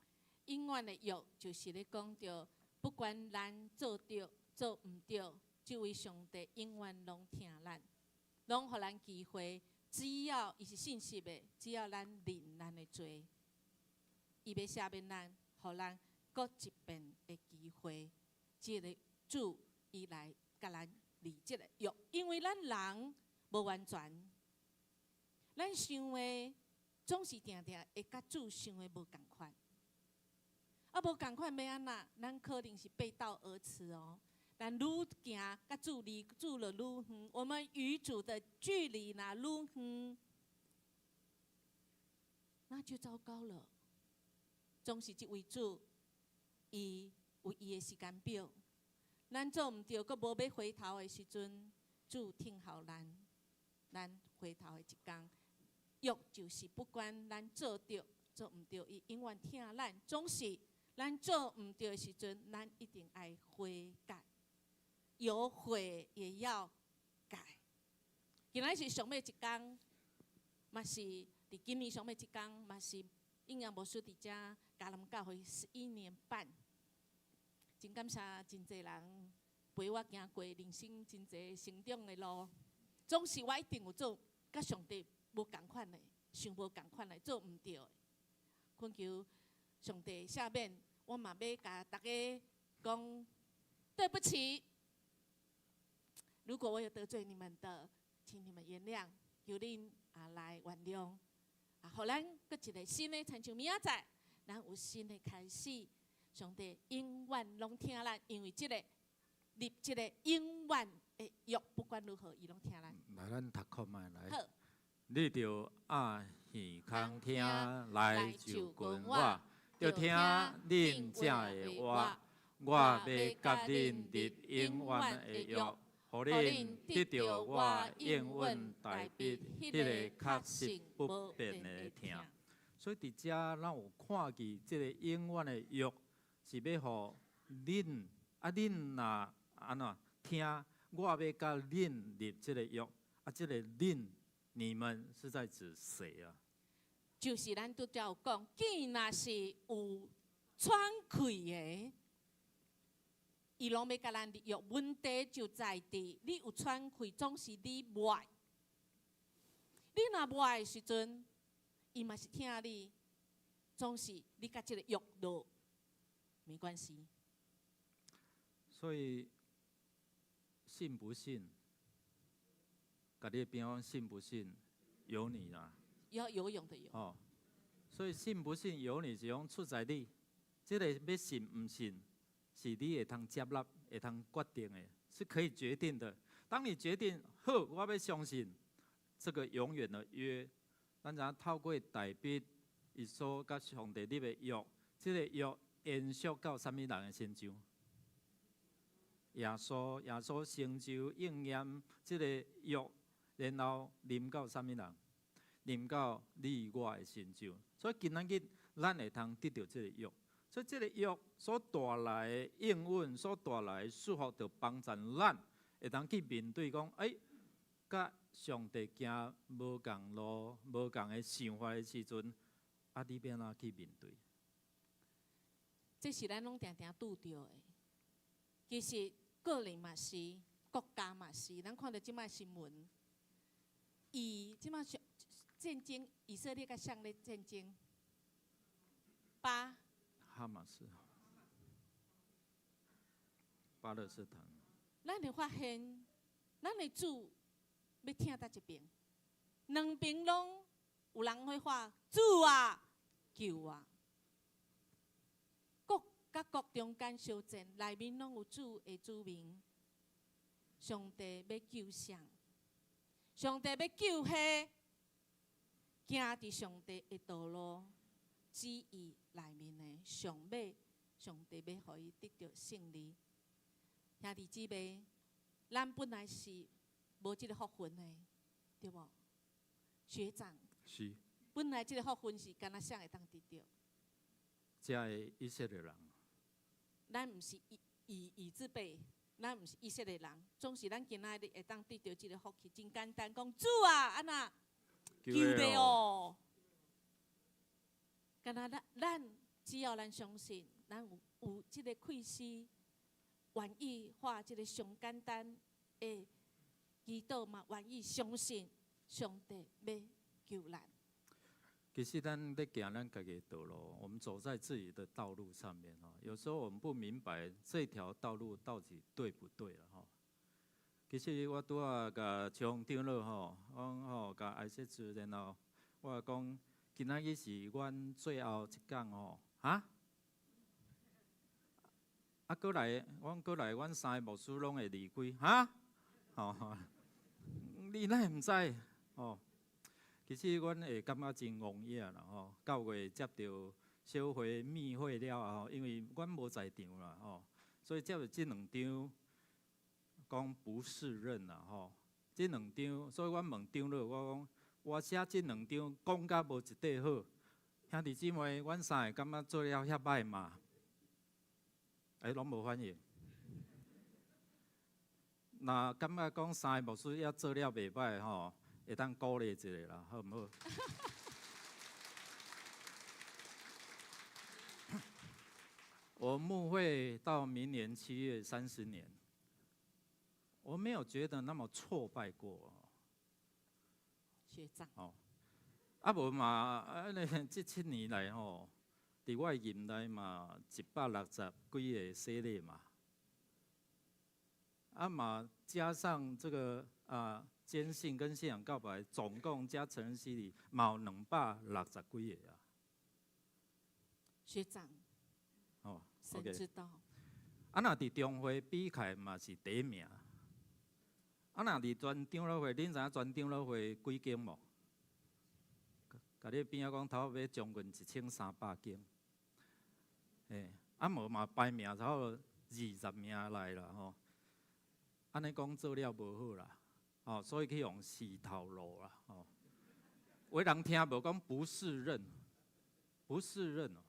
永遠的約就是咧講著，不管咱做對做毋對，這位上帝永遠攏疼咱，攏予咱機會。只要伊是信實的，只要咱認咱的罪，伊欲赦免咱，予咱閣一遍的機會。這个主伊來共咱立這個約，因為咱人無完全，咱想的總是定定會佮主想的無仝款。啊，無仝款欲按怎？咱可能是背道而馳哦。咱愈行，佮主離主就愈遠，我們與主的距離若愈遠，那就糟糕了。總是這位主，伊有伊的時間表。咱做毋對，閣無欲回頭的時陣，主聽候咱，咱回頭的一工。約就是不管咱做對做毋對，伊永遠疼咱。總是咱做毋對的時陣，咱一定愛悔改，有悔也要改。今仔是上尾一工，嘛是佇今年上尾一工，嘛是應陽牧師佇遮迦南教會11年半，真感謝真濟人陪我行過人生真濟成長的路。總是我一定有做佮上帝無仝款的，想無仝款的，做毋對的。懇求上帝赦免，我嘛欲共大家講對不起。如果我有得罪你們的，請你們原諒，求恁啊來原諒，啊，予咱閣一个新的，親像明仔載，咱有新的開始。上帝永遠攏疼咱，因為這个立這个永遠的約，不管如何，伊攏疼咱。來，咱讀看覓來。好。你著掩耳空聽來就近我，著聽恁這的話，我欲佮恁立永遠的約，予恁得著我應允大衛彼个確實不變的疼。所以佇遮，咱有看見這个永遠的約是欲予恁啊，恁若按怎聽，我欲佮恁立這个約啊，這個恁，你們是在指誰啊？就是咱拄才有講，見若是有喘氣的，伊攏欲佮咱立約。問題就在佇你有喘氣，總是你無愛。你若無愛的時陣，伊嘛是疼你，總是你佮這个約落沒關係。所以信不信？共你邊講信不信由你啦。要游泳的游。哦，所以信不信由你是講出在你，這个欲信毋信，是你會通接納、會通決定的，是可以決定的。當你決定好，我欲相信這個永遠的約，咱知影透過大衛伊所佮上帝立的約，這个約延續到啥物人的身上？耶穌，耶穌成就應驗這個約，然後臨到啥物人？臨到你我的身上。所以今仔日咱會通得著這个約。所以這个約所帶來的應允，所帶來的祝福，就幫助咱會當去面對講，欸，佮上帝行無仝路、無仝的想法的時陣，啊，你欲按怎去面對？這是咱攏定定拄著的。其實個人嘛是，國家嘛是，咱看著這擺新聞，伊這擺戰爭，以色列佮誰咧戰爭？巴哈馬斯，巴勒斯坦。咱會發現，咱的主欲疼佗一邊？兩邊攏有人會喊主啊，救我！國佮國中間相戰，內面攏有主的子民。上帝欲救誰？上帝欲救彼行佇上帝的道路旨意內面的上尾，上帝欲予伊得著勝利。兄弟姊妹，咱本來是無這个福分的，對無？學長，是。本來這个福分是干焦誰會當得著？這个以色列人。咱毋是以以以字輩，咱毋是以色列人，總是咱今仔日會當得著這个福氣，真簡單，講主啊，按怎救袂哦？干焦咱咱只要咱相信，咱有這个氣勢，願意化這个上簡單的祈禱嘛，願意相信上帝欲救咱。其實咱咧行咱家己的道路，我們走在自己的道路上面哦。有時候我們不明白這條道路到底對不對了吼。其實我拄仔共長長老吼，講吼共愛說主，然後我講今仔日是阮最後一工吼，哈？啊，閣來，阮閣來，阮三个牧師攏會離開，哈？吼，你哪會毋知？吼？其實阮會感覺真戇影啦吼。9月接著小會密會了後，因為阮無在場啦吼，所以接著這兩張講不適任啦吼。這兩張，所以阮問長老，我講我寫這兩張講甲無一塊好，兄弟姊妹，阮三个感覺做了遐歹嘛？欸，攏無反應。若感覺講三个牧師也做了袂歹吼，會當鼓勵一下啦，好毋好？我牧會到明年7月30年，我沒有覺得那麼挫敗過。學長。哦，啊無嘛，啊呢這7年來吼，佇我任內嘛，160幾个洗禮嘛，啊嘛加上這個啊堅信跟信仰告白，總共加成人洗禮，嘛有260幾个啊。學長。哦，神知道。啊，若佇中會比起來嘛是第一名。啊，若佇全長老會，恁知影全長老會幾間無？共你邊仔講，頭尾將近1300間。嘿，啊無嘛排名差不多20名內啦吼。按呢講做了無好啦，哦，所以去予洗頭路啦，吼。有的人聽無講不適任，不適任哦，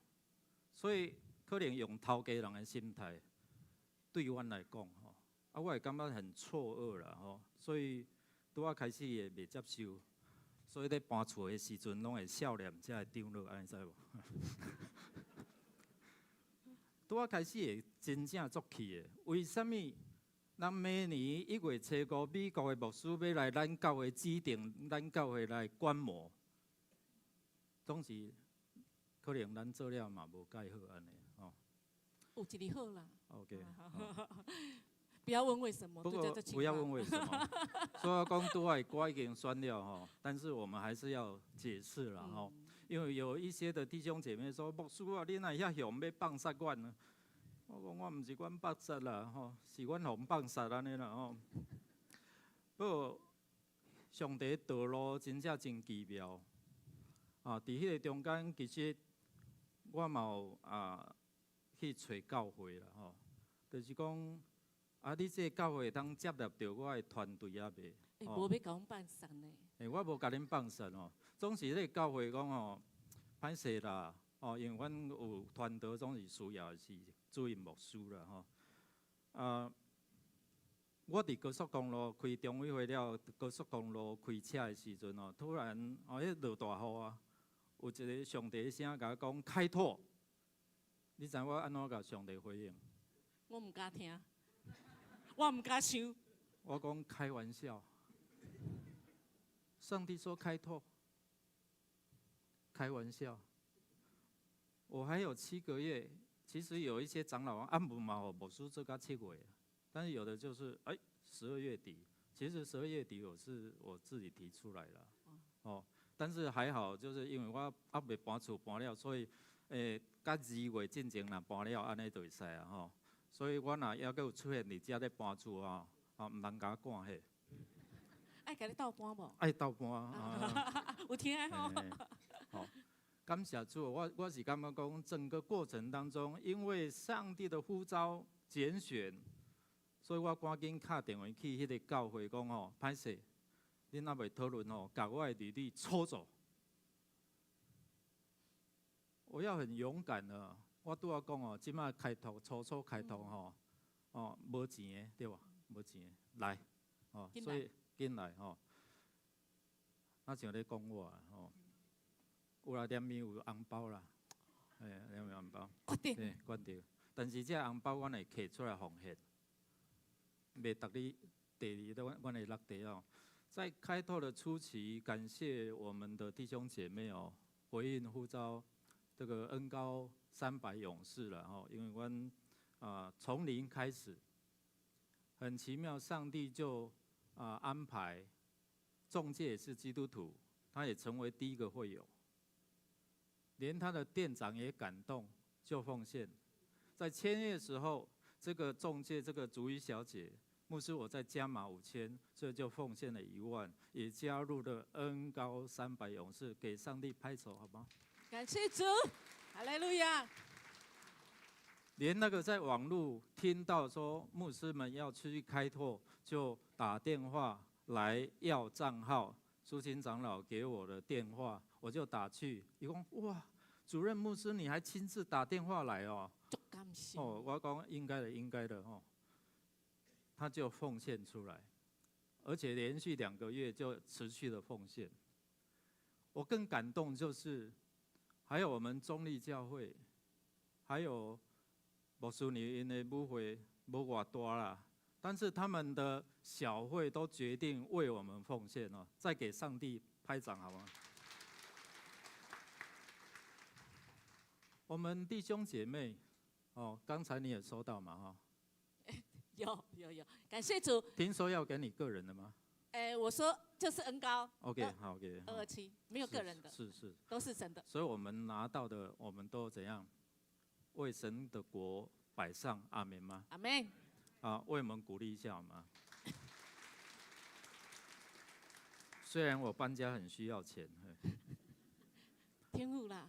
所以可能用頭家人的心態對阮來講吼，啊，我會感覺很錯愕啦吼，所以拄仔開始會袂接受，所以咧搬厝的時陣攏會笑臉才會長老，按呢知無？拄仔開始會真正足氣的，為啥物？咱每年1月初5，美國的牧師欲來咱教會指定咱教會來觀摩，總是可能咱做了嘛無蓋好按呢吼。有一个好啦。 OK。不要問為什麼。不過不要問為什麼。所以我講拄仔歌已經選了吼，但是我們還是要解釋啦吼，因為有一些的弟兄姐妹說，牧師啊，你哪會遐凶欲放殺阮呢？我講我毋是阮放殺啦吼，是阮予放殺按呢啦吼。不過上帝道路真正真奇妙啊！佇彼个中間，其實我嘛有啊去揣教會啦吼，就是講啊，你這个教會會當接納著我的團隊抑未？欸，無欲共阮放殺呢？欸，我無共恁放殺哦，總是彼个教會講吼，歹勢啦，哦，因為阮有團隊總是需要的是主任牧師啦吼。啊，我佇高速公路開中委會了，高速公路開車的時陣哦，突然哦，彼落大雨啊，有一个上帝的聲共我講開拓，你知我按怎共上帝回應？我毋敢聽，我毋敢想。我講開玩笑。上帝說開拓，開玩笑。我還有7個月，其實有一些長老啊，毋嘛予牧師做到7月，但是有的就是哎，12月底。其實12月底我是我自己提出來了，哦，但是還好，就是因為我猶未搬厝搬了，所以佮2月進前若搬了，按呢就會使啊吼。所以我若猶閣有出現佇遮咧搬厝啊，啊，毋通共我趕嘿。愛共你鬥搬無？愛鬥搬啊！有聽吼。好，感謝主，我是感覺講，整個過程當中，因為上帝的呼召揀選，所以我趕緊敲電話去彼个教會講吼，歹勢，恁猶未討論吼，共我的履歷抽走。我要很勇敢的，我拄仔講哦，這擺開拓初初開拓吼，哦，無錢的對無？無錢的來，哦，所以緊來吼。啊像咧講我吼，有啦，連面有紅包啦，嘿，連面紅包，決定，對，決定。但是這紅包阮會摕出來奉獻，袂逐日第二都阮會落地哦。在開拓的初期，感謝我們的弟兄姐妹哦，回應呼召，這個恩膏300勇士了吼，因為阮啊從零開始，很奇妙，上帝就啊安排中介也是基督徒，他也成為第一個會友，連他的店長也感動，就奉獻。在簽約的時候，這個中介這個竹雨小姐，牧師我再加碼5000，所以就奉獻了1萬，也加入了恩膏三百勇士，給上帝拍手，好嗎？感謝主，哈利路亞。連那個在網路聽到說牧師們要出去開拓，就打電話來要賬號。蘇青長老給我的電話，我就打去。伊講哇，主任牧師你還親自打電話來哦？哦，我講應該的，應該的哦。他就奉獻出來，而且連續2個月就持續的奉獻。我更感動就是，還有我們中立教會，還有牧師娘𪜶的母會無偌大啦，但是他們的小會都決定為我們奉獻哦，再給上帝拍掌好嗎？我們弟兄姐妹，哦，剛才你也收到嘛，哈。有有有，感謝主。聽說要給你個人的嗎？哎，我說就是恩膏。 OK，好，OK。227，沒有個人的。是是。都是神的。所以我們拿到的，我們都怎樣？為神的國擺上，阿們嗎？阿們。啊，為我們鼓勵一下好嗎？虽然我搬家很需要钱。天父啦，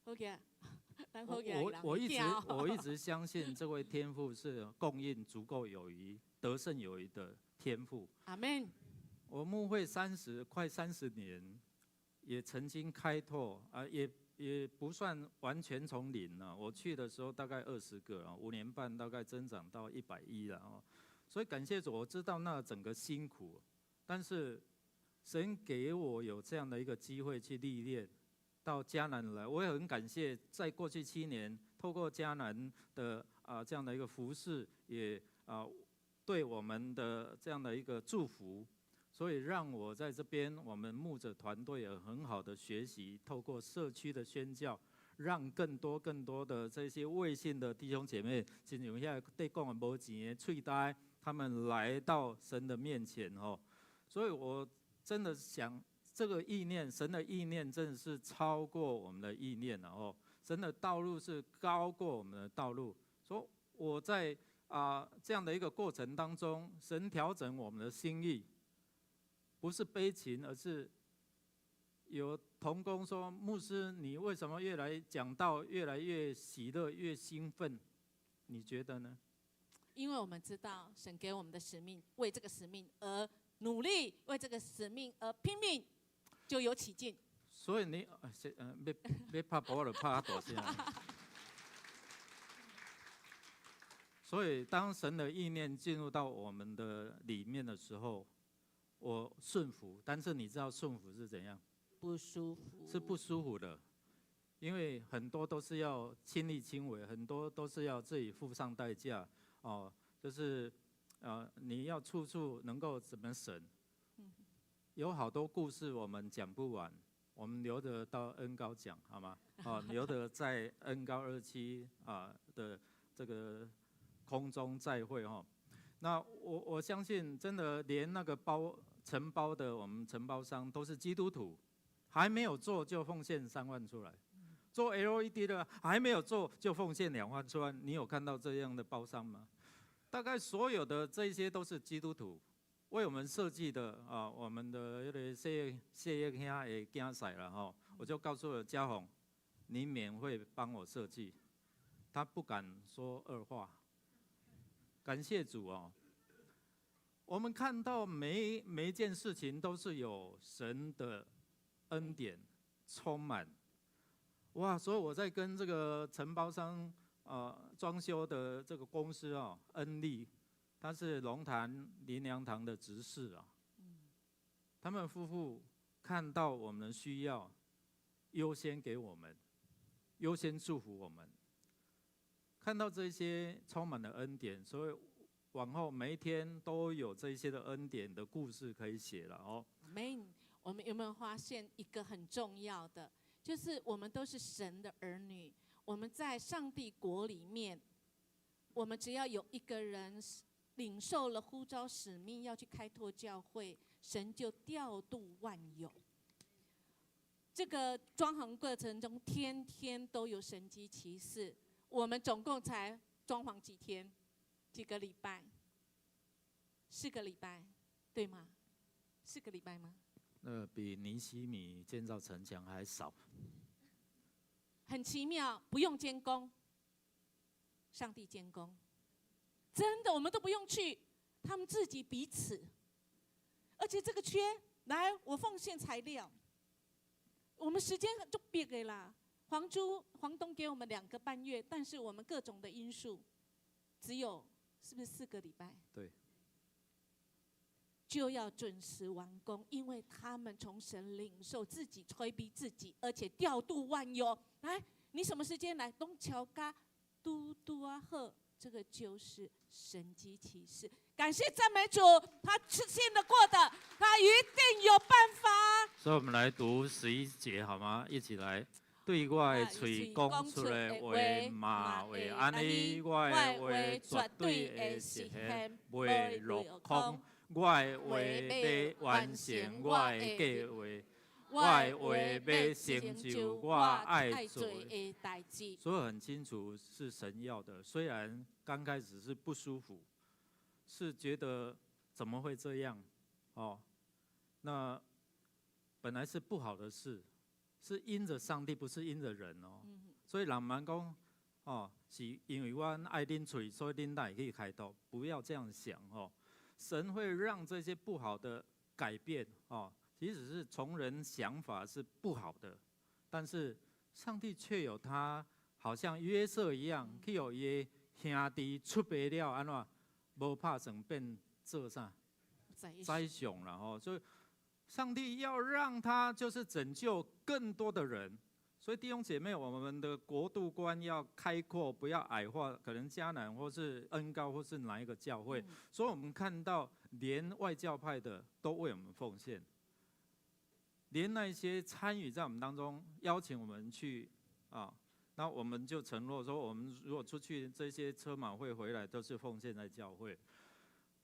好嘅，我一直相信这位天父是供应足够有余、得胜有余的天父。阿门。我牧会快30年，也曾经开拓啊，也不算完全从零了。我去的时候大概20个啊，5年半大概增长到110了哦。所以感谢主，我知道那整个辛苦，但是神给我有这样的一个机会去历练。到迦南来，我也很感谢，在过去7年，透过迦南的这样的一个服侍，也对我们的这样的一个祝福，所以让我在这边，我们牧者团队也很好的学习，透过社区的宣教，让更多更多的这些未信的弟兄姐妹，亲像遐咧讲的无钱的喙呆，他们来到神的面前哦，所以我真的想，这个意念，神的意念真的是超过我们的意念了哦。神的道路是高过我们的道路。所以我在这样的一个过程当中，神调整我们的心意，不是悲情，而是有同工说：“牧师，你为什么越来讲道越来越喜乐，越兴奋？你觉得呢？” 因为我们知道神给我们的使命，为这个使命而努力，为这个使命而拼命，就有起劲。所以你别别拍我就拍大声。所以当神的意念进入到我们的里面的时候，我顺服。但是你知道顺服是怎样？不舒服。是不舒服的，因为很多都是要亲力亲为，很多都是要自己付上代价哦。就是你要处处能够怎么省？有好多故事我们讲不完，我们留着到恩膏讲好吗？哦，留着在恩膏27的这个空中再会哈。那我相信，真的连那个包承包的我们承包商都是基督徒，还没有做就奉献3万出来，做 LED 的还没有做就奉献2万出来，你有看到这样的包商吗？大概所有的这些都是基督徒为我们设计的啊，我们的那个谢谢业兄的竞赛了哈，我就告诉了嘉宏，你免费帮我设计，他不敢说二话。感谢主哦，我们看到每一件事情都是有神的恩典充满，哇！所以我在跟这个承包商装修的这个公司哦，恩利。他是龙潭林良堂的执事啊，他们夫妇看到我们的需要，优先给我们，优先祝福我们。看到这些充满了恩典，所以往后每一天都有这些的恩典的故事可以写了哦。没，我们有没有发现一个很重要的，就是我们都是神的儿女，我们在上帝国里面，我们只要有一个人领受了呼召使命，要去开拓教会，神就调度万有。这个装潢过程中，天天都有神迹奇事。我们总共才装潢几天，几个礼拜，4个礼拜，对吗？四个礼拜吗？那比尼希米建造城墙还少。很奇妙，不用监工，上帝监工。真的，我们都不用去，他们自己彼此。而且这个缺，来，我奉献材料。我们时间就别给啦，房租房东给我们2个半月，但是我们各种的因素，只有是不是4个礼拜？对。就要准时完工，因为他们从神领受，自己催逼自己，而且调度万有。来，你什么时间来？东桥嘎嘟嘟啊呵。这个就是神迹奇事，感谢赞美主，他是信得过的，他一定有办法。所以，我们来读11节好吗？一起来，对我的喙讲出的话嘛会按呢，我的话绝对会实现，袂落空。我的话欲完成我的计划。我的话欲成就我爱做的代志。所以很清楚是神要的，虽然刚开始是不舒服，是觉得怎么会这样？哦，那本來是不好的事，是因着上帝，不是因着人哦。所以人毋通講，哦，是因為阮愛恁喙，所以恁來去開拓，不要這樣想哦。神會讓這些不好的改變哦，即使是從人想法是不好的，但是上帝卻有他好像約瑟一樣，去予伊兄弟出賣了，按怎無拍算變做啥？宰相了哦，所以上帝要讓他就是拯救更多的人。所以弟兄姐妹，我們的國度觀要開闊，不要矮化，可能迦南或是恩膏或是哪一個教會。所以我們看到連外教派的都為我們奉獻，連那些參與在我們當中邀請我們去啊，那我們就承諾說，我們如果出去這些車馬費回來，都是奉獻在教會。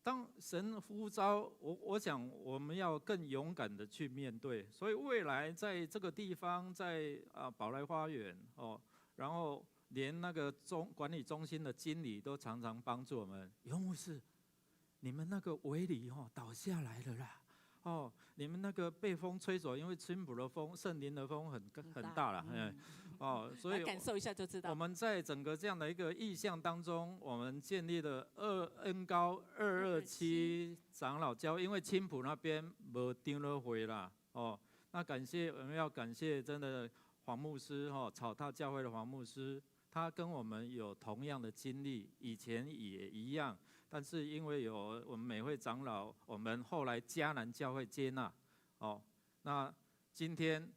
當神呼召我，我想我們要更勇敢的去面對。所以未來在這個地方，在啊寶來花園哦，然後連那個中管理中心的經理都常常幫助我們。游牧師，你們那個圍籬哦倒下來了啦，哦，你們那個被風吹走，因為青埔的風、聖靈的風很大了，嗯，哦，所以感受一下就知道。我們在整個這樣的一個異象當中，我們建立了二恩膏227長老教，因為青埔那邊無長老會啦，哦，那感謝我們要感謝真的黃牧師哈，草踏教會的黃牧師，他跟我們有同樣的經歷，以前也一樣。但是因為有我們美會長老，我們後來迦南教會接納，哦，那今天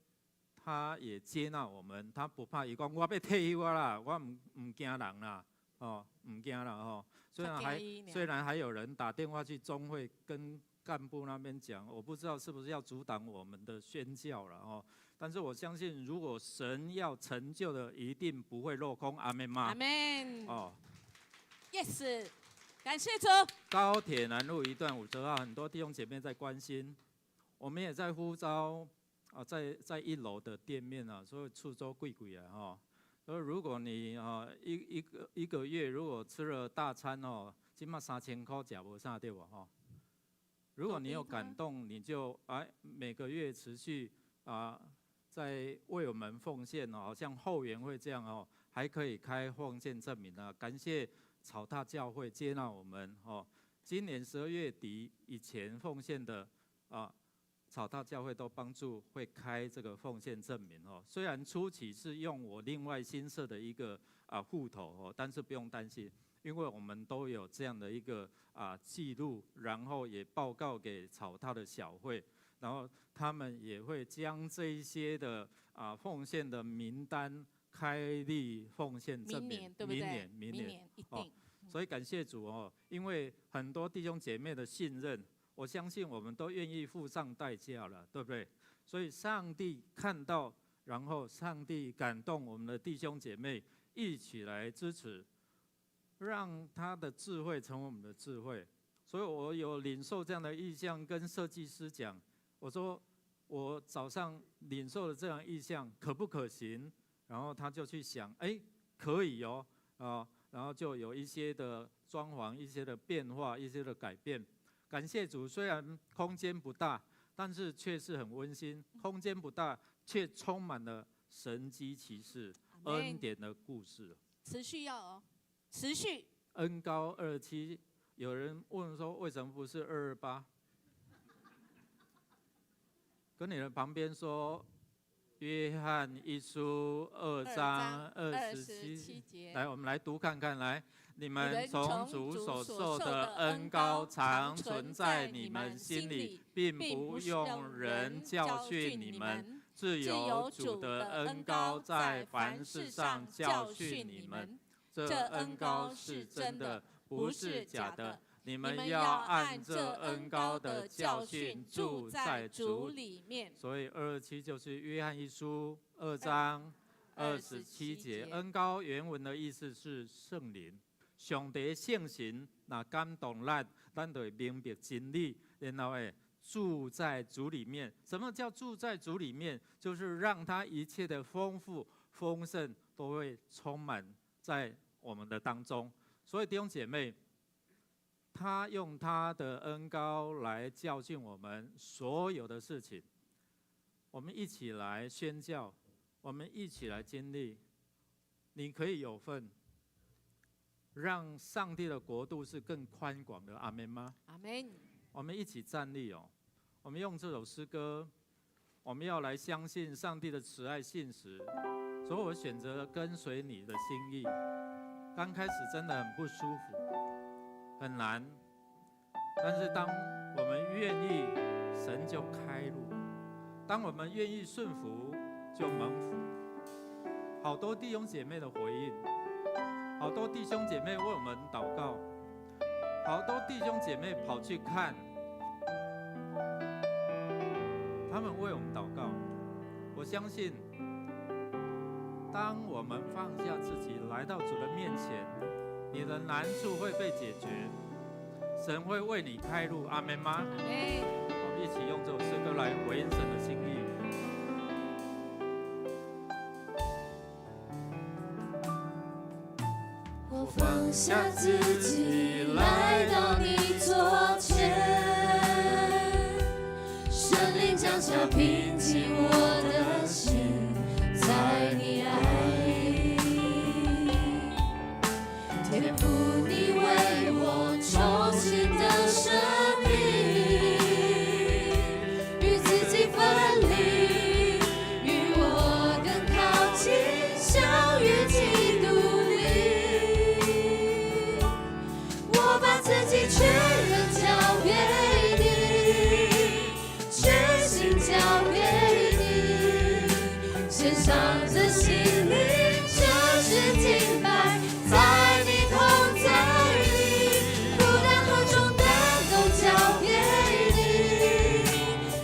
他也接納我們，他不怕，伊講我欲退休啦，我毋驚人啦，哦，毋驚啦吼。雖然還有人打電話去中會跟幹部那邊講，我不知道是不是要阻擋我們的宣教了哦。但是我相信，如果神要成就的，一定不會落空。阿門嗎？阿門。哦，Yes。感謝主。高鐵南路一段50號，很多弟兄姐妹在關心，我們也在呼召啊，在一樓的店面啊，所以厝租貴貴啊，哈。所以如果你啊一個月如果吃了大餐哦，起碼3000塊食無啥對無吼。如果你有感動，你就哎每個月持續啊在為我們奉獻哦，好像後援會這樣哦，還可以開奉獻證明啊，感謝草踏教會接納我們哦，今年12月底以前奉獻的啊，草踏教會都幫助會開這個奉獻證明哦。雖然初期是用我另外新設的一個啊戶頭哦，但是不用擔心，因為我們都有這樣的一個啊記錄，然後也報告給草踏的小會，然後他們也會將這一些的啊奉獻的名單開立奉獻證明明，年對不對？明年，明年，一定。所以感謝主哦，因為很多弟兄姐妹的信任，我相信我們都願意付上代價了，對不對？所以上帝看到，然後上帝感動我們的弟兄姐妹一起來支持，讓他的智慧成為我們的智慧。所以我有領受這樣的異象，跟設計師講，我說我早上領受了這樣異象，可不可行？然後他就去想，哎，可以哦，啊，然後就有一些的裝潢、一些的變化、一些的改變。感謝主，雖然空間不大，但是卻是很溫馨。空間不大，卻充滿了神蹟奇事、恩典的故事。持續要哦，持續。恩膏27，有人問說，為什麼不是228？跟你的旁邊說。約翰一書2章27節，來，我們來讀看看。來，你們從主所受的恩膏常存在你們心裡，並不用人教訓你們，自有主的恩膏在凡事上教訓你們。這恩膏是真的，不是假的。你們要按這恩膏的教訓住在主裡面。所以227就是約翰一書2章27節。恩膏原文的意思是聖靈，上帝聖神若感動咱，咱就會明白真理，然後會住在主裡面。什麼叫住在主裡面？就是讓他一切的豐富豐盛都會充滿在我們的當中。所以弟兄姐妹，他用他的恩膏來教訓我們所有的事情。我們一起來宣教，我們一起來經歷，你可以有份，讓上帝的國度是更寬廣的。阿門嗎？阿門。我們一起站立哦，我們用這首詩歌，我們要來相信上帝的慈愛信實，所以我選擇了跟隨你的心意。剛開始真的很不舒服，很難，但是當我們願意，神就開路；當我們願意順服，就蒙福。好多弟兄姐妹的回應，好多弟兄姐妹為我們禱告，好多弟兄姐妹跑去看，他們為我們禱告。我相信，當我們放下自己來到主的面前，你的難處會被解決，神會為你開路。阿門嗎？阿門。我們一起用這首詩歌來回應神的心意。我放下自己，來到你座前，聖靈降下平靜我的心，在你愛裡，天父你為我重新的生命，與自己分離，與我更靠近，相遇基督裡。我把自己全人交給你，全心交給你，獻上這心靈，這是敬拜，在你同在裡，負擔和重擔都交給你，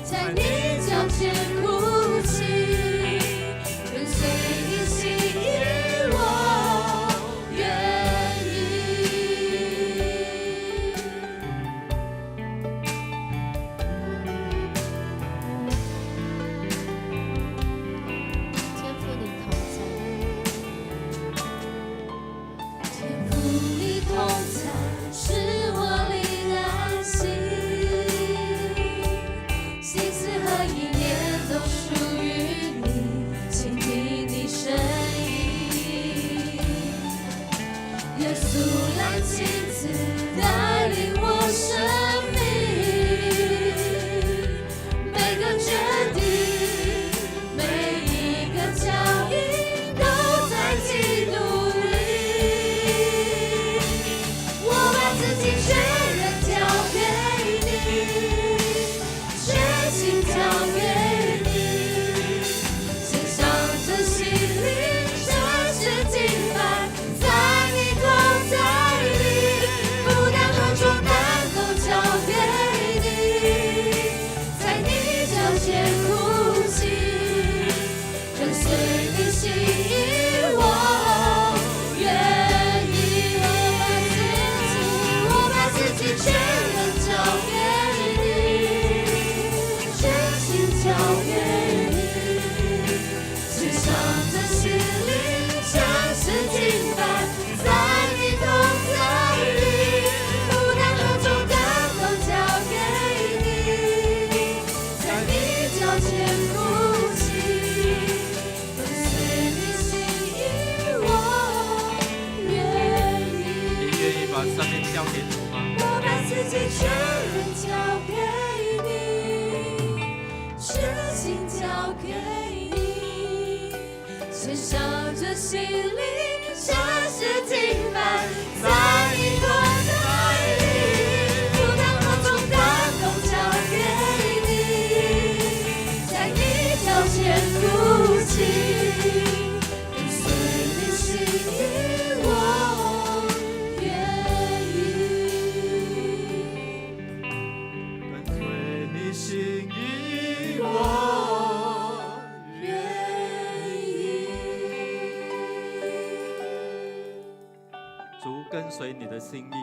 在你腳前哭泣，跟隨你心意，我願意。天父你同在，天父你同在，使我靈安息，心思和意念都屬於你，傾聽你聲音。耶穌來親自帶領我生命，每個決定，每一個腳印都在基督裡。我把自己全人交給你，全心交給你，獻上這心靈，這是敬拜，在你同在裡，負擔和重擔都交給你，在你腳前哭泣，跟隨你心意，我願意。我把自己全人交給你，全心交給你，獻上這心靈，這是敬拜，在你同在裡，負擔和重擔都交給你，在你腳前哭泣，跟隨你心意，我願意。你願意把生命交給主嗎？我把自己全人交給你，全心交給你，獻上這心靈，這是敬拜，在你同在裡，負擔和重擔都交給你，在你腳前哭泣，跟隨你心意，我願意。跟隨你心意，我願意。主跟隨你的心意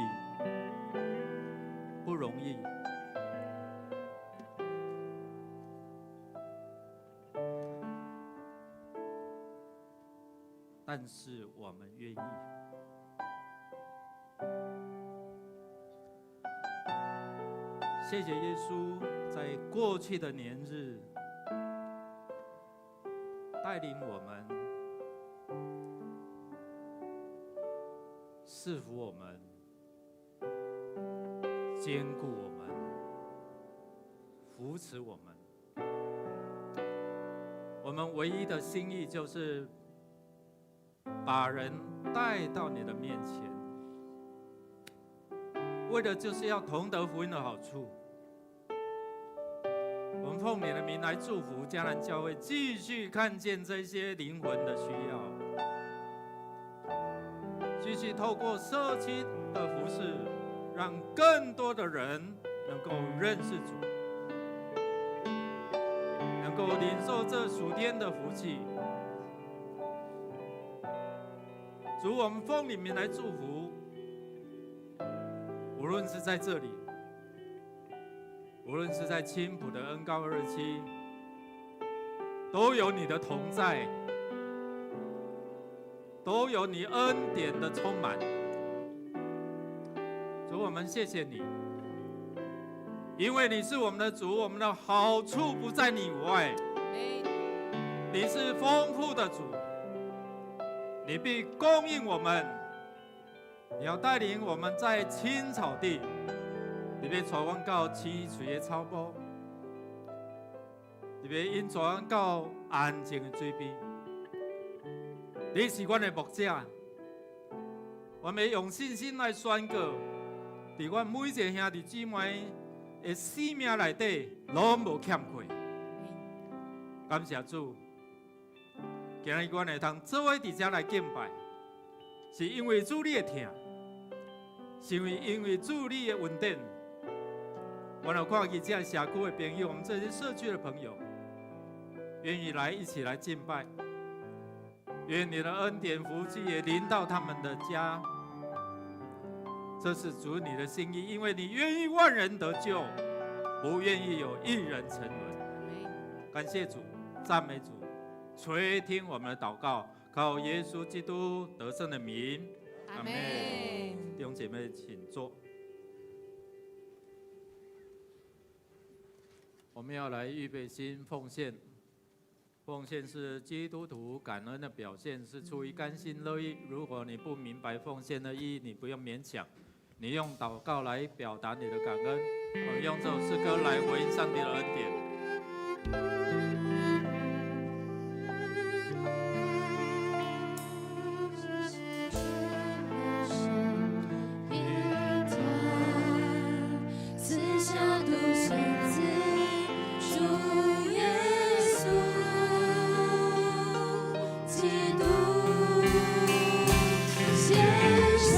不容易，但是我們願意。謝謝耶穌，在過去的年日，帶領我們，賜福我們，堅固我們，扶持我們。我們唯一的心意就是把人帶到你的面前，為的就是要同得福音的好處。我們奉你的名來祝福迦南教會，繼續看見這些靈魂的需要，繼續透過社區的服事，讓更多的人能夠認識主，能夠領受這屬天的福氣。主，我們奉你名來祝福，無論是在這裡，無論是在青埔的恩膏二期，都有你的同在，都有你恩典的充滿。主，我們謝謝你，因為你是我們的主，我們的好處不在你以外。你是豐富的主，你必供應我們。你要帶領我們在青草地，你欲帶阮到青翠的草埔，你欲引帶阮到安靜的水邊。你是阮的牧者，我們用信心來宣告，佇阮每一个兄弟姊妹的生命內底，攏無欠缺。感謝主，今日阮會通做伙佇遮來敬拜，是因為主你的疼，是因為主你的恩典。我有看見這社區的朋友，我們這些社區的朋友，願意來一起來敬拜。願你的恩典福氣也臨到他們的家。這是主你的心意，因為你願意萬人得救，不願意有一人沉淪。感謝主，讚美主，垂聽我們的禱告，靠耶穌基督得勝的名，阿門。弟兄姐妹，請坐。我們要來預備心奉獻。奉獻是基督徒感恩的表現，是出於甘心樂意。如果你不明白奉獻的意義，你不用勉強，你用禱告來表達你的感恩。我們用這首詩歌來回應上帝的恩典。賜下獨生子，主耶穌基督，獻上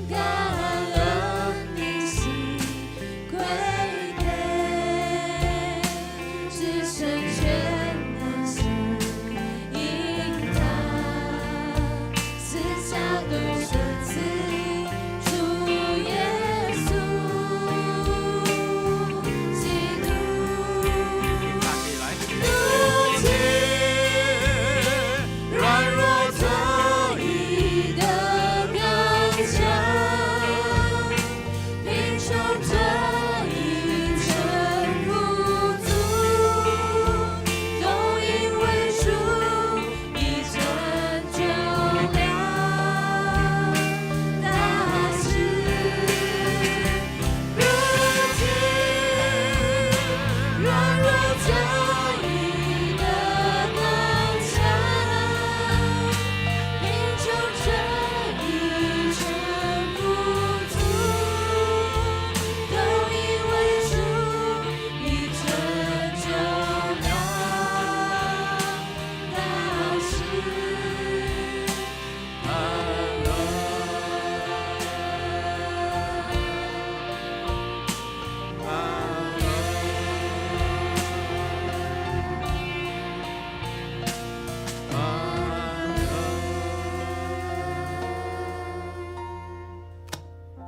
感恩的心，歸給至聖全能神，因他賜下獨生子，主耶穌基督。站起來。如今軟弱做你的剛強，貧窮這一切富足，都因為主已成就了大事。如今軟弱做你的剛強，貧窮這一切富足，都因為主已成就了大事。感恩，感恩，感恩。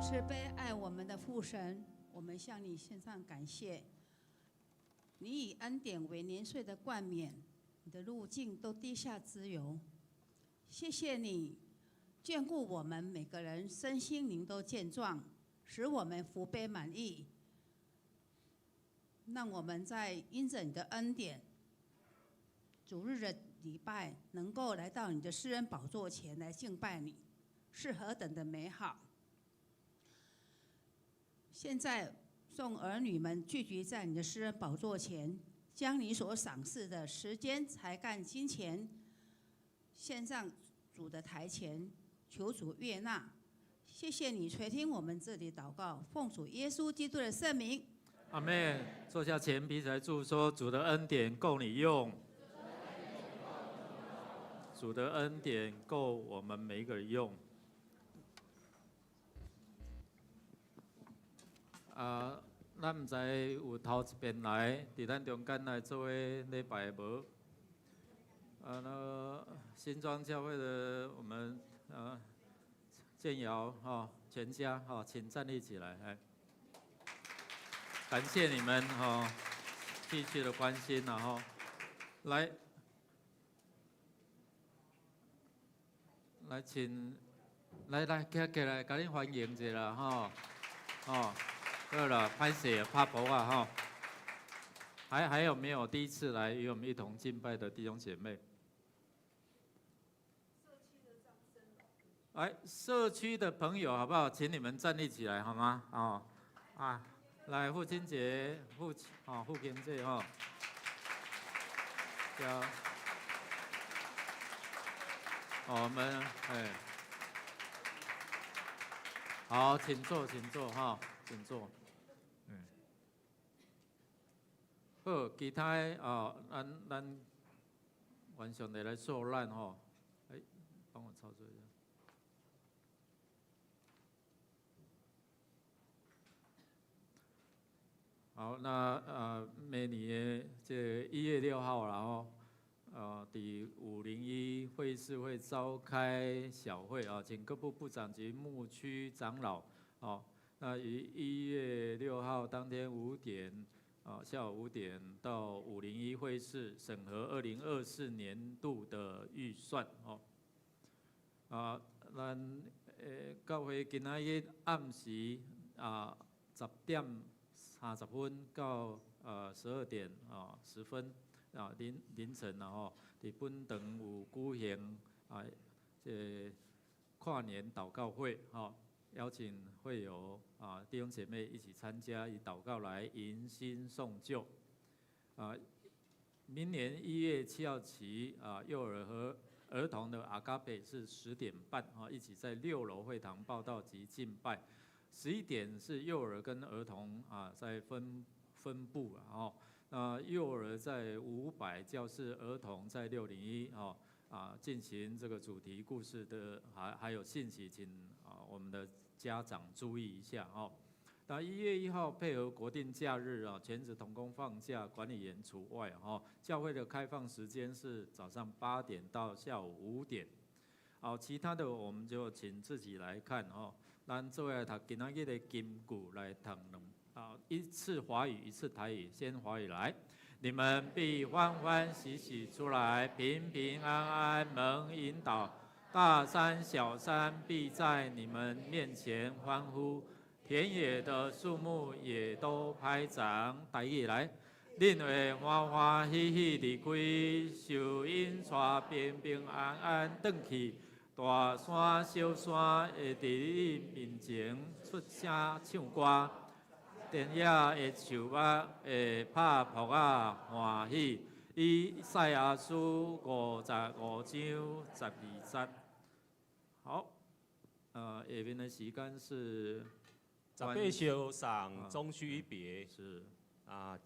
慈悲愛我們的父神，我們向你獻上感謝。你以恩典為年歲的冠冕，你的路徑都滴下脂油。謝謝你眷顧我們每個人身心靈都健壯，使我們福杯滿溢。讓我們在因着你的恩典，主日的禮拜能夠來到你的施恩寶座前來敬拜你，是何等的美好！現在眾兒女們聚集在你的施恩寶座前，將你所賞賜的時間、才幹、金錢獻上主的臺前，求主悅納。謝謝你垂聽我們這裡禱告，奉主耶穌基督的聖名。阿們。坐下前彼此來祝說，主的恩典夠你用。主的恩典夠我們每一個人用。啊，咱毋知有頭一遍來，佇咱中間來做禮拜無？啊，那新莊教會的我們啊，建堯哈全家哈，請站立起來，來，感謝你們哈，繼續的關心，然後來。來請，來來，起起來，共恁歡迎一下啦，吼，哦，對了，歹勢拍噗仔吼，還有沒有第一次來與我們一同敬拜的弟兄姐妹？來，社區的朋友好不好？請你們站立起來好嗎？哦，啊，來父親節，父哦父親節吼，叫。我們哎，好，請坐，請坐哈，請坐。嗯，好，其他的哦，咱咱願上帝來授咱吼，哎，幫我操作一下。好，那明年的這1月6號啦吼。佇501會議室會召開小會啊，請各部部長及牧區長老哦。那於1月6號當天5點啊，下午5點到501會議室審核2024年度的預算哦。啊，咱教會今仔日暗時啊10點30分到12點啊10分。啊，凌晨啦吼，佇本堂有舉行啊，這個跨年禱告會吼，邀請會友啊弟兄姐妹一起參加，以禱告來迎新送舊。啊，明年1月7號起啊，幼兒和兒童的阿嘎貝是10點半啊，一起在6樓會堂報到及敬拜。11點是幼兒跟兒童啊在分部然後。那幼兒在500教室，兒童在601哦啊，進行這個主題故事的，還有信息，請啊我們的家長注意一下哦。那1月1號配合國定假日啊，全職同工放假，管理員除外哦。教會的開放時間是早上8點到下午5點。好，其他的我們就請自己來看哦。咱做來讀今仔日的金句來讀兩。啊，一次華語，一次台語，先華語來。你們必歡歡喜喜出來，平平安安蒙引導。大山小山必在你們面前歡呼，田野的樹木也都拍掌。台語來，恁會歡歡喜喜離開，受𪜶帶平平安安轉去。大山小山會佇你面前出聲唱歌。田野的樹木會拍噗仔歡喜。以賽亞書55章12節。好，下面的時間是長輩相送，終須一別。是啊，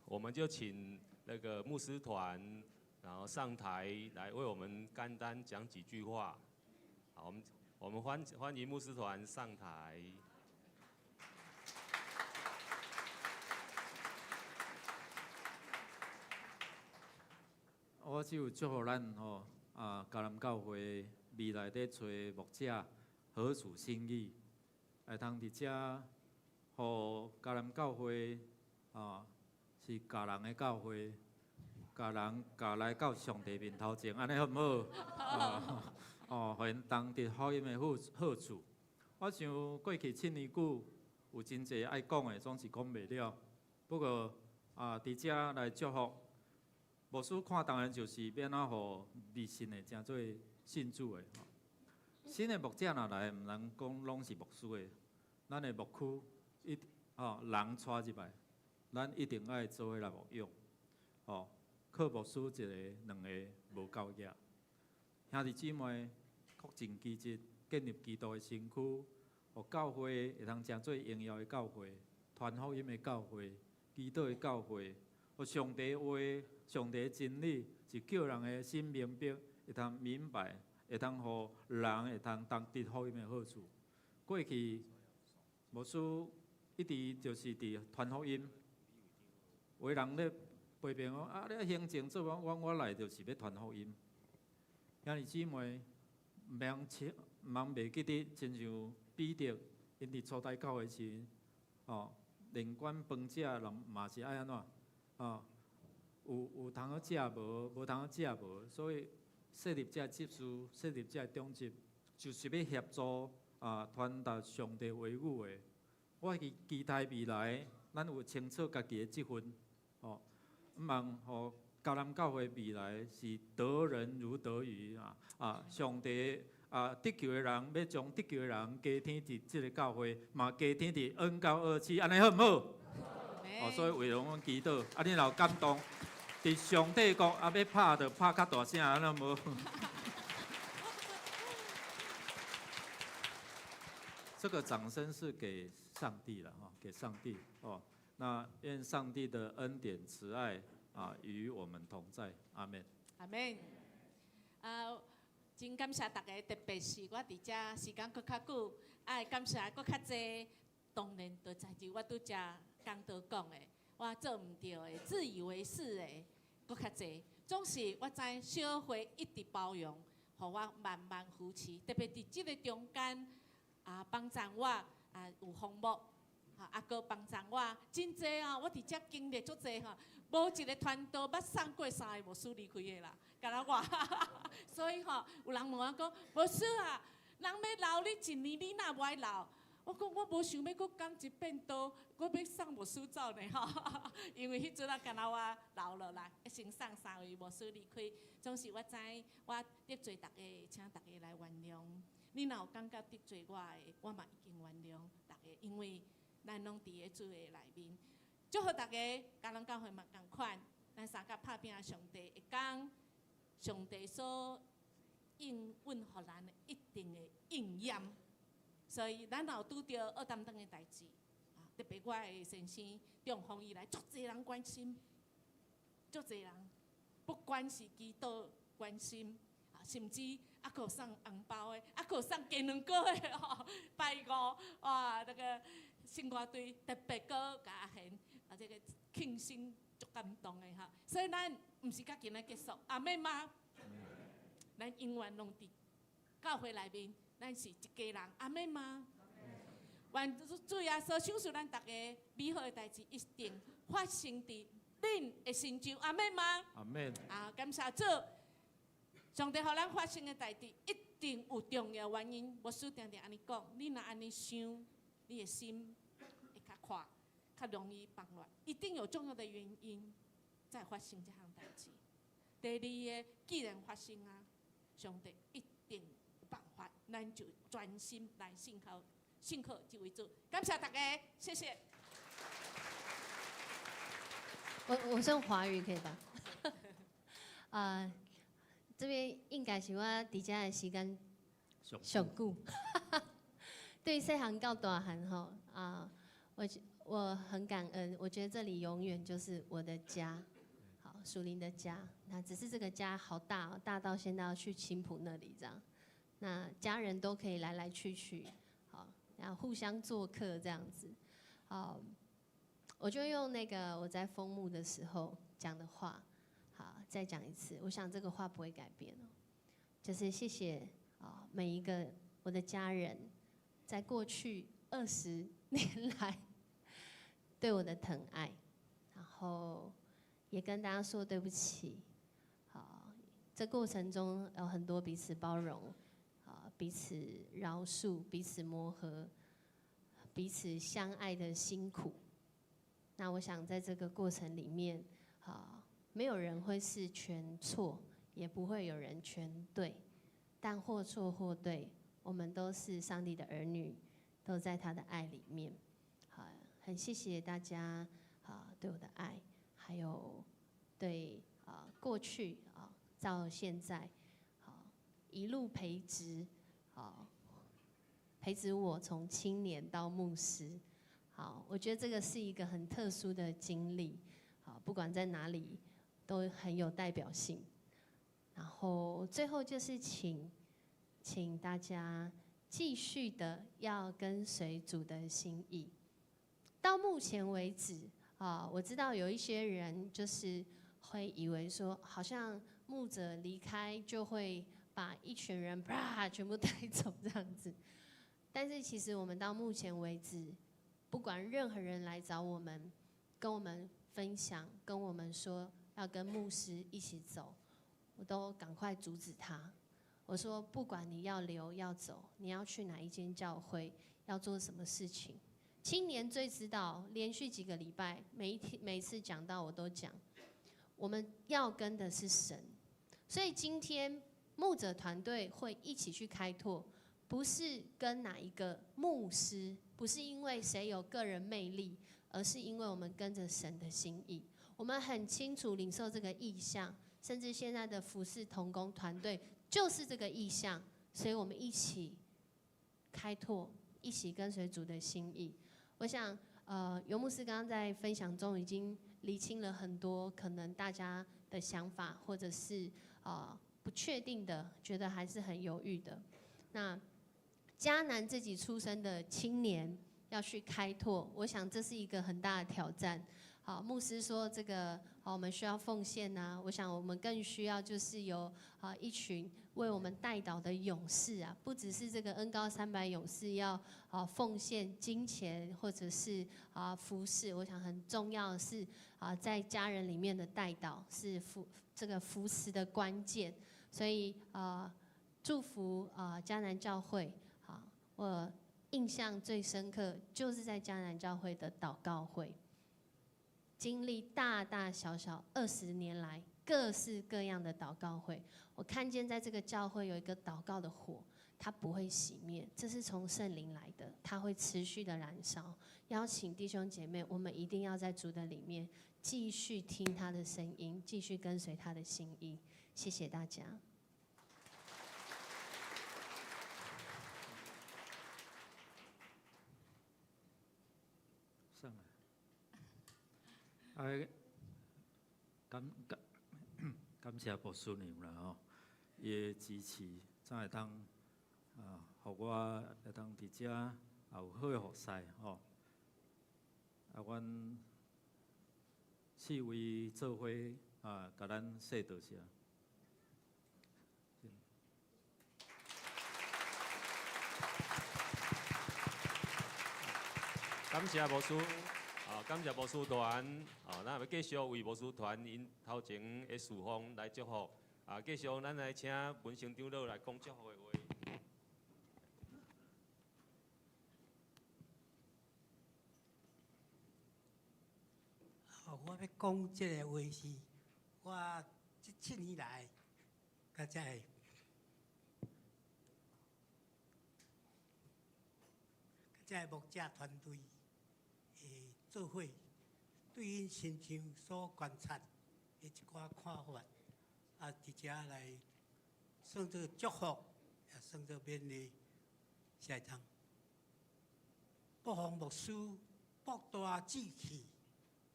我們就請那個牧師團，然後上台來為我們簡單講幾句話。好，我們歡迎牧師團上台。我只有祝福咱吼啊，迦南教會未來咧揣牧者合主心意，會通佇遮，予迦南教會啊是教人的教會，教人教來到上帝面頭前，按呢好毋好？哦，予𪜶同得福音的好處。我想過去7年久，有真濟愛講的，總是講袂了。不過啊，佇遮來祝福。牧师看当然就是欲按怎予未信的成做信主的吼。新的牧者若来，毋通讲攏是牧师的，咱的牧區一吼人帶入來，咱一定愛做伙來牧養，吼，靠牧師一个、兩个無夠額。兄弟姊妹，各盡其職，建立基督的身軀，予教會會通成做榮耀的教會，傳福音的教會，祈禱的教會，予上帝話、上帝真理是叫人的心明白，會通明白，會通予人會通當得福音的好處。過去牧師一直就是佇傳福音，有的人咧批評講啊，你行政做我我來就是欲傳福音。兄弟姊妹，毋通毋通袂記得，親像彼得，𪜶佇初代教會時，吼，連管飯食人嘛是愛按怎，吼，有通好食無，無通好食無，所以設立這執事，設立這長執，就是欲協助啊傳達上帝話語的。我期期待未來，咱有清楚家己的職分，吼，毋望予迦南教會未來是得人如得魚啊！啊，上帝啊，得救的人欲將得救的人加添佇這个教會，嘛加添佇恩膏二期，按呢好毋好？哦，所以為著阮祈禱，啊，你若有感動，佇上帝國啊，欲拍就拍較大聲，按呢無？這個掌聲是給上帝了，哈，給上帝哦。那願上帝的恩典慈愛啊，與我們同在，阿門。阿門。啊，真感謝大家，特別是我佇遮時間閣較久，愛感謝閣較濟。當然，就在是我拄才講道講的，我做毋對的，自以為是的，閣較濟。總是我知小會一直包容，予我慢慢扶持。特別佇這个中間啊，幫助我啊有風牧，啊，閣幫助我真濟啊！我佇遮經歷足濟吼，無一个傳道捌送過三个牧師離開的啦，敢若我。所以吼，有人問我講，牧師啊，人欲留你一年，你若無愛留？我講我無想欲閣講一遍道，閣欲送牧師走呢吼。因為彼陣啊，敢若我留落來，先送三位牧師離開。總是我知我得罪大家，請大家來原諒。你若有感覺得罪我的，我嘛已經原諒大家，因為咱攏佇咧主的內面。祝福大家，迦南教會嘛仝款，咱相共拍拚上帝會講，上帝所應允予咱的一定會應驗。所以，咱若有拄著惡擔當的代誌，啊，特別我的先生中風以來，足濟人關心，足濟人，不管是祈禱關心，啊，甚至猶閣送紅包的，猶閣送雞卵糕的吼，拜五哇，那个聖歌隊特別閣共阿賢啊，這个慶生足感動的哈。所以咱毋是到今仔結束，阿們嗎？咱永遠攏佇教會內面。咱是一家人，阿們嗎？願主耶穌賞賜咱逐家美好的代誌一定發生佇恁的身上，阿們嗎？阿們。啊，感謝主，上帝予咱發生的代誌一定有重要原因。牧師定定按呢講，你若按呢想，你的心會較快，較容易放落。一定有重要的原因才會發生這項代誌。第二个，既然發生啊，上帝一定有辦法，咱就專心來信靠、信靠這位主。感謝大家，謝謝。我用華語可以吧？啊，這邊應該是我佇遮的時間上久。對細漢到大漢吼啊，我很感恩，我覺得這裡永遠就是我的家，好屬靈的家。那只是這個家好大，大到現在要去青埔那裡這樣。那家人都可以來來去去，好，然後互相做客這樣子。好，我就用那個我在封牧的時候講的話，好，再講一次。我想這個話不會改變哦，就是謝謝啊每一個我的家人，在過去20年來對我的疼愛，然後也跟大家說對不起。好，這過程中有很多彼此包容。彼此饒恕，彼此磨合，彼此相愛的辛苦。那我想在這個過程裡面，啊，没有人会是全错，也不会有人全对，但或错或对，我们都是上帝的儿女，都在他的爱里面。好，很谢谢大家啊对我的爱，还有对啊过去啊到现在，好一路培植，好培植我从青年到牧师。好，我觉得这个是一个很特殊的经历。好，不管在哪里都很有代表性。然后最后就是请大家继续的要跟随主的心意。到目前为止啊，我知道有一些人就是会以为说，好像牧者离开就会把一群人啪全部带走这样子。但是其实我们到目前为止，不管任何人来找我们，跟我们分享，跟我们说要跟牧师一起走，我都赶快阻止他。我说，不管你要留要走，你要去哪一间教会，要做什么事情，青年最知道。连续几个礼拜，每一天每次讲到我都讲，我们要跟的是神。所以今天牧者团队会一起去开拓，不是跟哪一个牧师，不是因为谁有个人魅力，而是因为我们跟着神的心意。我们很清楚领受这个异象，甚至现在的服事同工团队就是这个异象，所以我们一起开拓，一起跟随主的心意。我想，尤牧师刚刚在分享中已经厘清了很多可能大家的想法，或者是不确定的，觉得还是很犹豫的。那迦南自己出生的青年要去开拓，我想这是一个很大的挑战。好，牧师说这个，好，我们需要奉献啊。我想我们更需要就是有一群为我们代祷的勇士啊，不只是这个恩膏300勇士要奉献金钱或者是服事，我想很重要的是在家人里面的代祷是这个服事的关键。所以祝福迦南教会。好，我印象最深刻就是在迦南教会的祷告会。经历大大小小20年来各式各样的祷告会，我看见在这个教会有一个祷告的火，它不会熄灭，这是从圣灵来的，它会持续的燃烧。邀请弟兄姐妹，我们一定要在主的里面继续听他的声音，继续跟随他的心意。谢谢大家。上来。哎，感谢牧师娘啦吼，伊的支持，才会当啊，予我会当伫遮也有好的服侍吼。啊，阮四位做伙啊，共咱说多谢。感谢牧师。啊，感谢牧师团，啊，咱欲继续为牧师团𪜶头前的事奉来祝福。啊，继续咱来请文成长老来讲祝福的话。好，我欲讲这个话是，我这7年来，佮这个牧者团队做伙对𪜶身上所观察的一寡看法，啊，伫遮来算做祝福，也算做勉励。下一张，国防牧师博大志气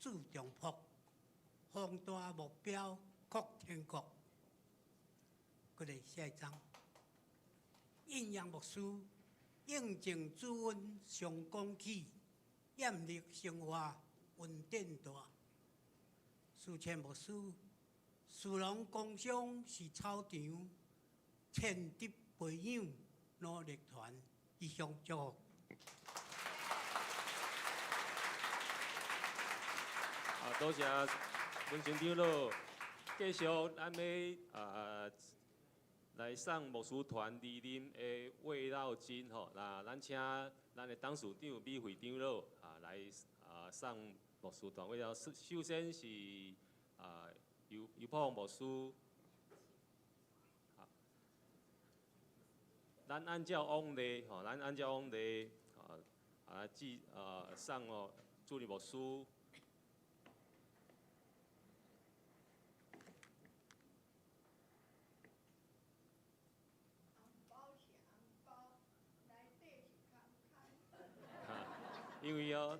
志中福，宏大目标扩天国。过来下一张，应阳牧师应证主恩上广起。艳丽生活稳定大，苏谦牧师，士农工商是草场，千德培养努力团，以上祝福。啊，多谢文成长老。继续，咱欲来送牧师团离任的慰劳金吼，那咱请咱的董事长美惠长老来送牧师团慰劳。首先是尤尤破牧师。咱按照往例，吼，咱按照往例，啊啊，致送哦，助理牧师。因为哦。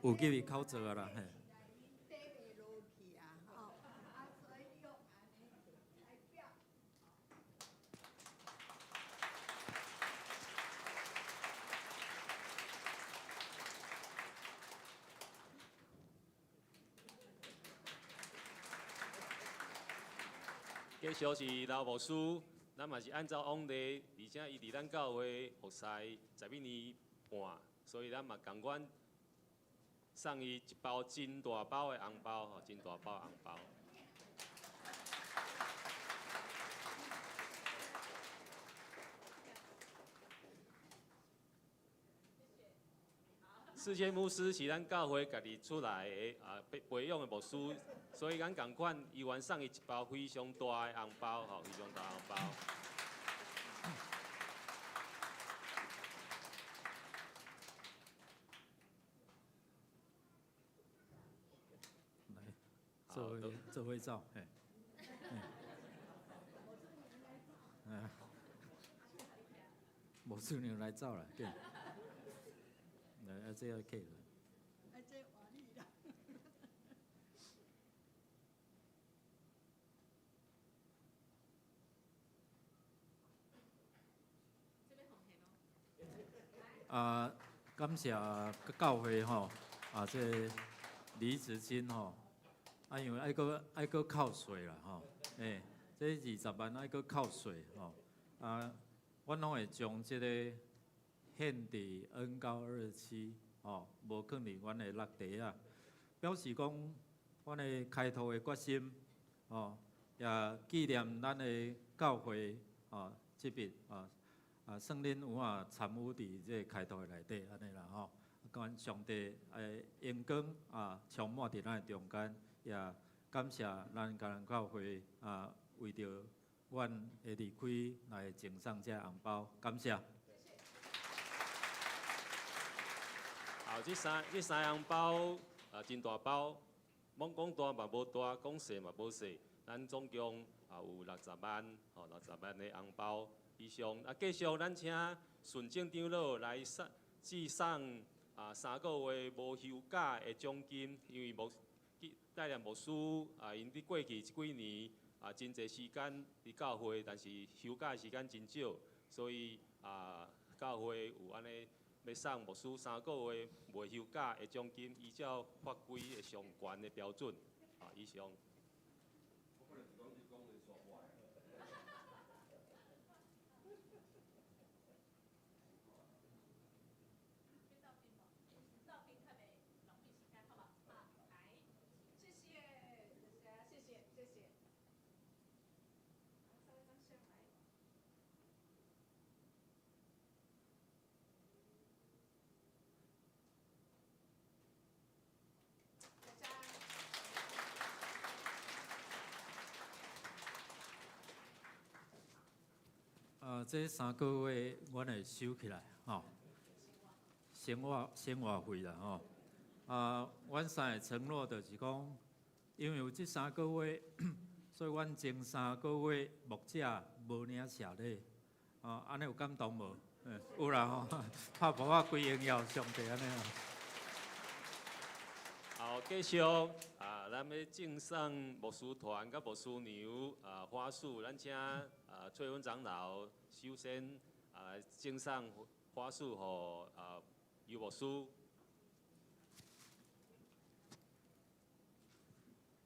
有记伊口座啊啦，嘿。继续是刘牧师，咱嘛是按照往例，而且伊伫咱教会服侍11年半，所以咱嘛仝款送伊一包真大包的红包，吼，真大包的红包。世界牧师是咱教会家己出来的啊，培养的牧师，所以咱仝款伊愿送伊一包非常大的红包，吼，非常大的红包。来，做伙走，嘿。啊，无主娘来走啦，紧。来，啊，这要客啦。啊，这换你啦。啊，感谢教会吼，啊，这离职金吼，啊，因为爱阁扣税啦吼，欸，这20万爱阁扣税吼，啊，阮拢会将这个献伫恩膏27吼，无囥伫阮的落袋仔，表示讲阮的开拓的决心吼，也纪念咱的教会吼，这笔啊。啊，算恁有啊参与伫这个开拓的内底，按呢啦吼。感上帝的荣光啊，充满伫咱的中间，也感谢咱嘉南教会啊，为著阮的离开来赠送这红包，感谢。好，这三红包啊，真大包，罔讲大嘛无大，讲细嘛无细，咱总共啊有60万，吼，60万的红包。以上啊，继续咱请顺正长老来送致送啊3个月无休假的奖金，因为牧带领牧师啊，𪜶伫过去这几年啊，真济时间伫教会，但是休假的时间真少，所以啊，教会有按呢欲送牧师3个月无休假的奖金，依照法规的上悬的标准啊，以上。这3个月阮会收起来，吼，生活费啦，吼。啊，阮三个承诺就是讲，因为有这3个月，所以阮前3个月牧者无领谢礼，啊，按呢有感动无？有啦吼，拍噗仔归荣耀上帝按呢啦。好，继续啊，咱欲赠送牧师团佮牧师娘啊花束，咱请啊翠芬长老首先啊来赠送花束予啊尤牧师。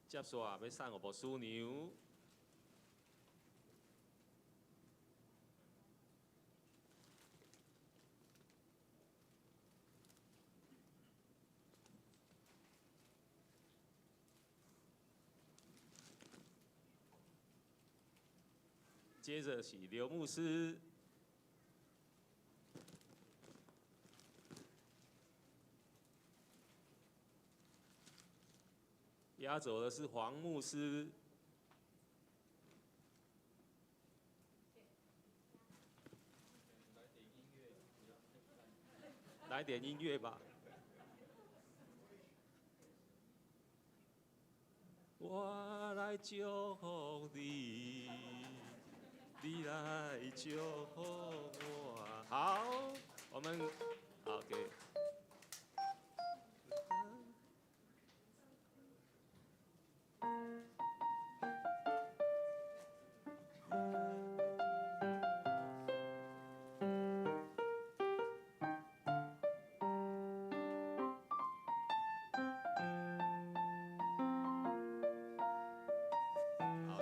接续啊，欲送予牧师娘。接着是刘牧师。壓軸的是黃牧師。來點音樂吧。我來祝福你，你來祝福我。好，我們好給。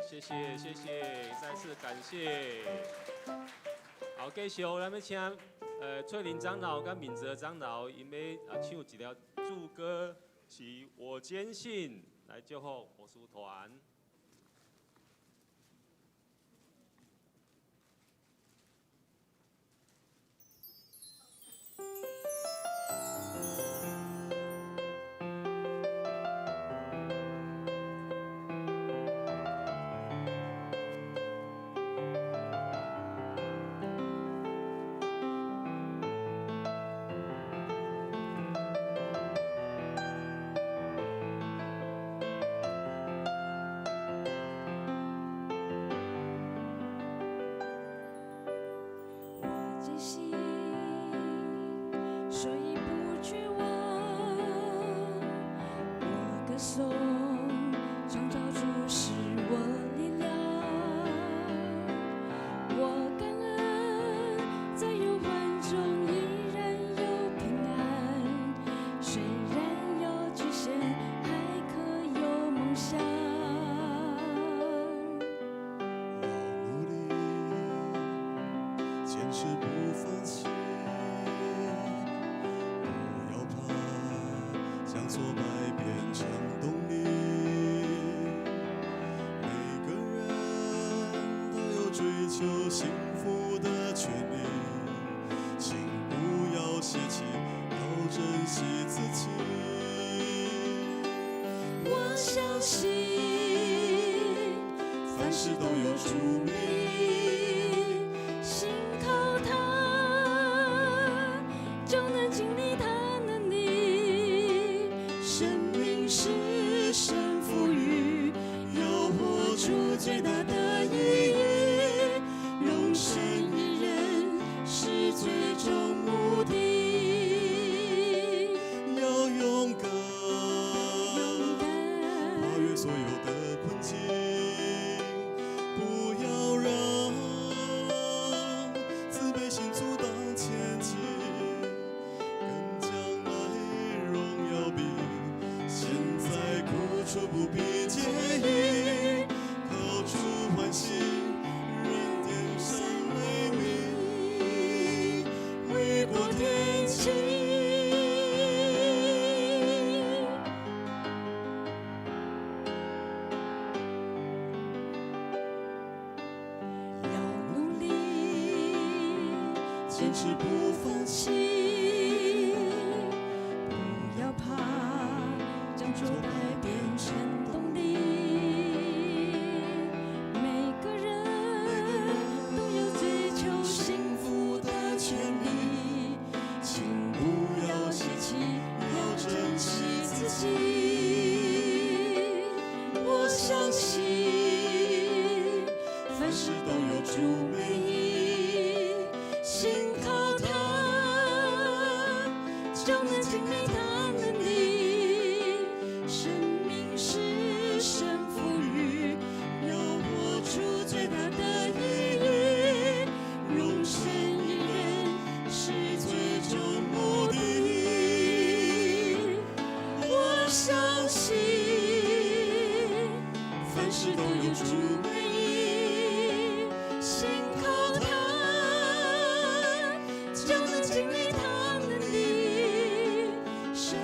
謝謝謝謝，再次感謝。好，繼續咱欲請翠玲長老佮敏澤長老，𪜶欲啊唱一條祝歌，是我堅信，來祝福牧師團。所以不絕望。我歌頌創造主是我力量，我感恩在憂患中依然有平安，雖然有局限，還可有夢想。要努力，堅持不放棄。將挫敗變成動力。每個人都有追求幸福的權利，請不要泄氣，要珍惜自己。我相信，凡事都有主美意，信靠他，就能經歷他能力。生命是神賦予，要活出最大的意義。榮神益人是最終目的。要勇敢，跨越所有的困境，不要讓自卑心阻擋前進，跟將來榮耀比，現在苦楚不必介意，靠主歡喜，讓天上美名，為國天晴。要努力，堅持不放棄，不要怕，將挫敗變成動力。每個人都有追求幸福的權利，請不要泄氣，要珍惜自己。我相信，凡事都有主美意，信靠他，就能經歷他能力。生命是神賦予，要活出最大的意義。榮神益人是最終目的。我相信，凡事都有主美意，信靠他，就能經歷他能力。生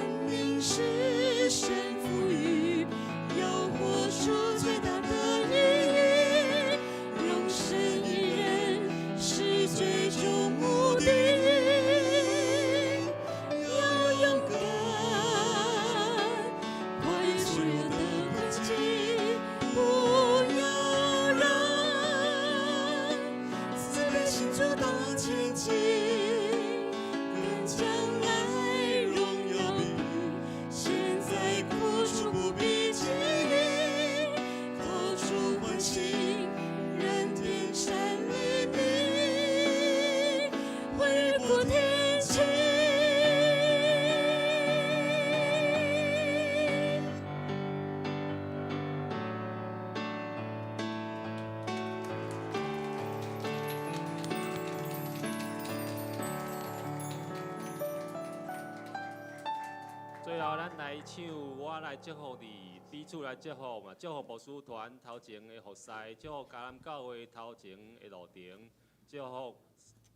後，咱來唱《我來祝福你》，彼此來祝福嘛，祝福牧師團頭前的服侍，祝福迦南教會頭前的路程，祝福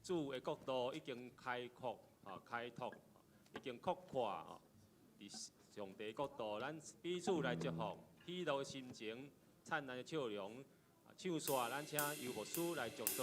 主的國度已經開闊啊，開拓，已經擴闊啊！佇上帝國度，咱彼此來祝福，喜樂的心情，燦爛的笑容，唱煞，咱請尤牧師來祝禱。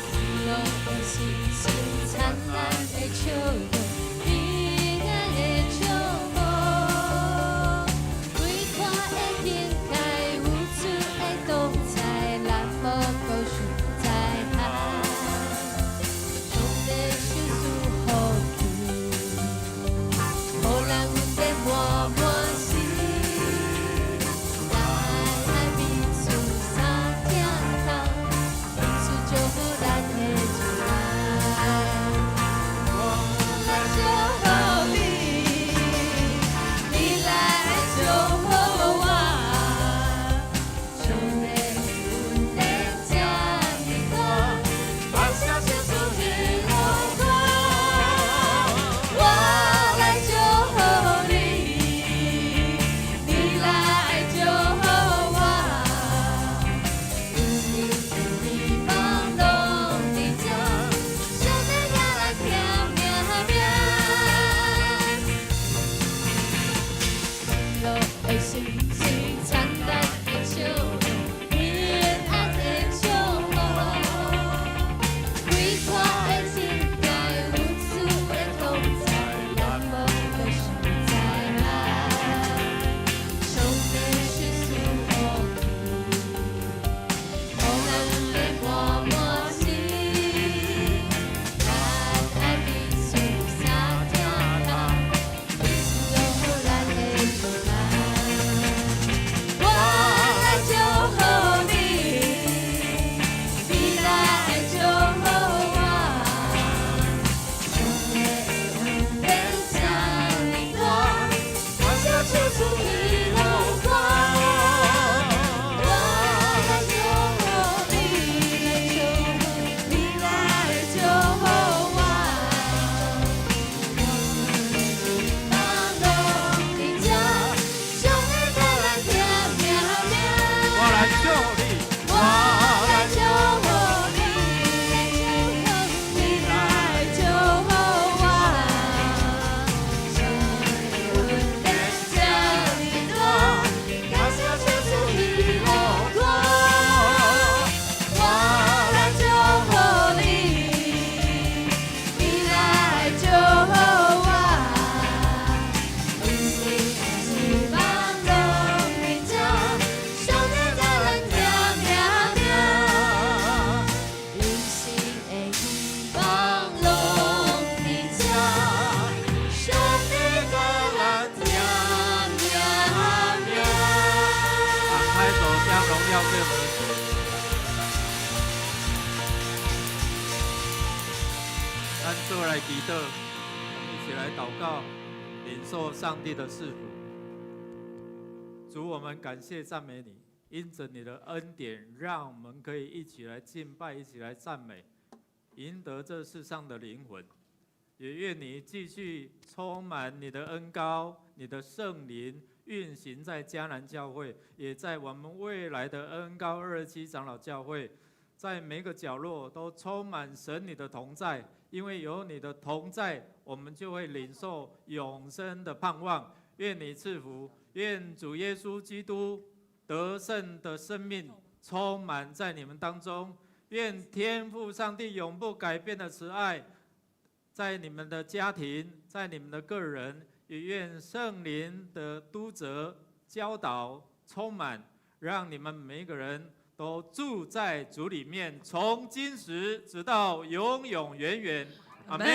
喜樂的心情，燦爛的笑容，平安的祝福，開闊的境界，有主的同在，咱無孤想在海。上帝賞賜福氣，予咱恩典滿滿心，咱愛彼此相疼痛，彼此祝福咱的將來。我來祝福你，你來祝福我。上帝恩典這呢大，感謝主喜樂歌。我來祝福你，你來祝福我。有你的希望攏佇這，上帝也來聽命命。喜樂的心情，燦爛的笑容，平安的祝福，開闊的境界，有主的同在，咱無孤想在海。上帝賞賜福氣，予咱恩典滿滿心，咱愛彼此相疼痛，彼此祝福咱的將來。我來祝福你，你來祝福我。上帝的恩典這呢大，感謝主賜喜樂歌。我來祝福你，你來祝福我。希望攏佇這，上帝帶咱聽命命。我來祝福你，我來祝福你，你來祝福我。上帝恩典這呢大，感謝主賜喜樂歌。我來祝福你，你來祝福我。希望攏佇這，上帝帶咱聽命命。人生的希望攏佇這，上帝帶咱聽命命。拍手將榮耀歸我們的主。咱做來祈禱，我們一起來禱告，領受上帝的賜福。主，我們感謝讚美你，因着你的恩典，讓我們可以一起來敬拜，一起來讚美，贏得這世上的靈魂。也願你繼續充滿你的恩膏，你的聖靈運行在迦南教會，也在我們未來的恩膏27長老教會，在每個角落都充滿神你的同在，因為有你的同在，我們就會領受永生的盼望。願你賜福，願主耶穌基督得勝的生命充滿在你們當中，願天父上帝永不改變的慈愛，在你們的家庭，在你們的個人，也願聖靈的督責、教導充滿，讓你們每一個人都住在主裡面，從今時直到永永遠遠。阿們。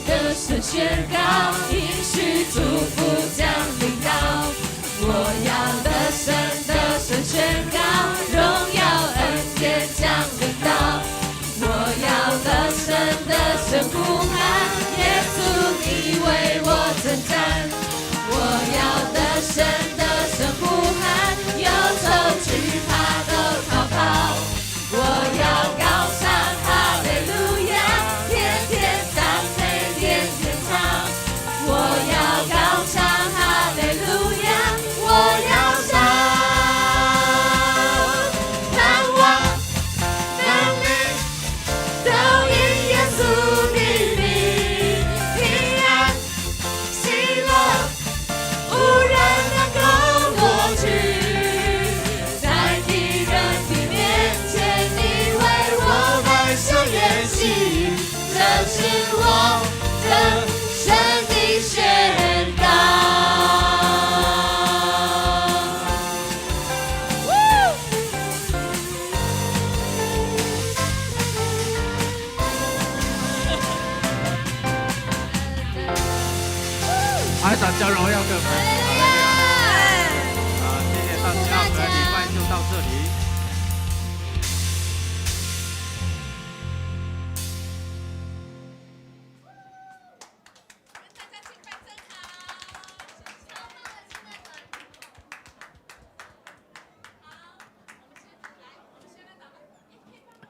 得勝宣告，應許祝福降臨到，我要得勝得勝宣告，榮耀恩典降臨到，我要得勝得勝呼喊，征戰。我要得勝得勝呼喊，憂愁懼怕都逃跑。我要高唱哈利路亞，天天讚美，天天唱。我要高唱哈利路亞，我要唱。盼望能力都因耶穌的名，平安喜樂無人能夠奪去。在敵人的面前，你為我擺設筵席，這是我得勝的宣告。來，掌聲榮耀給我們。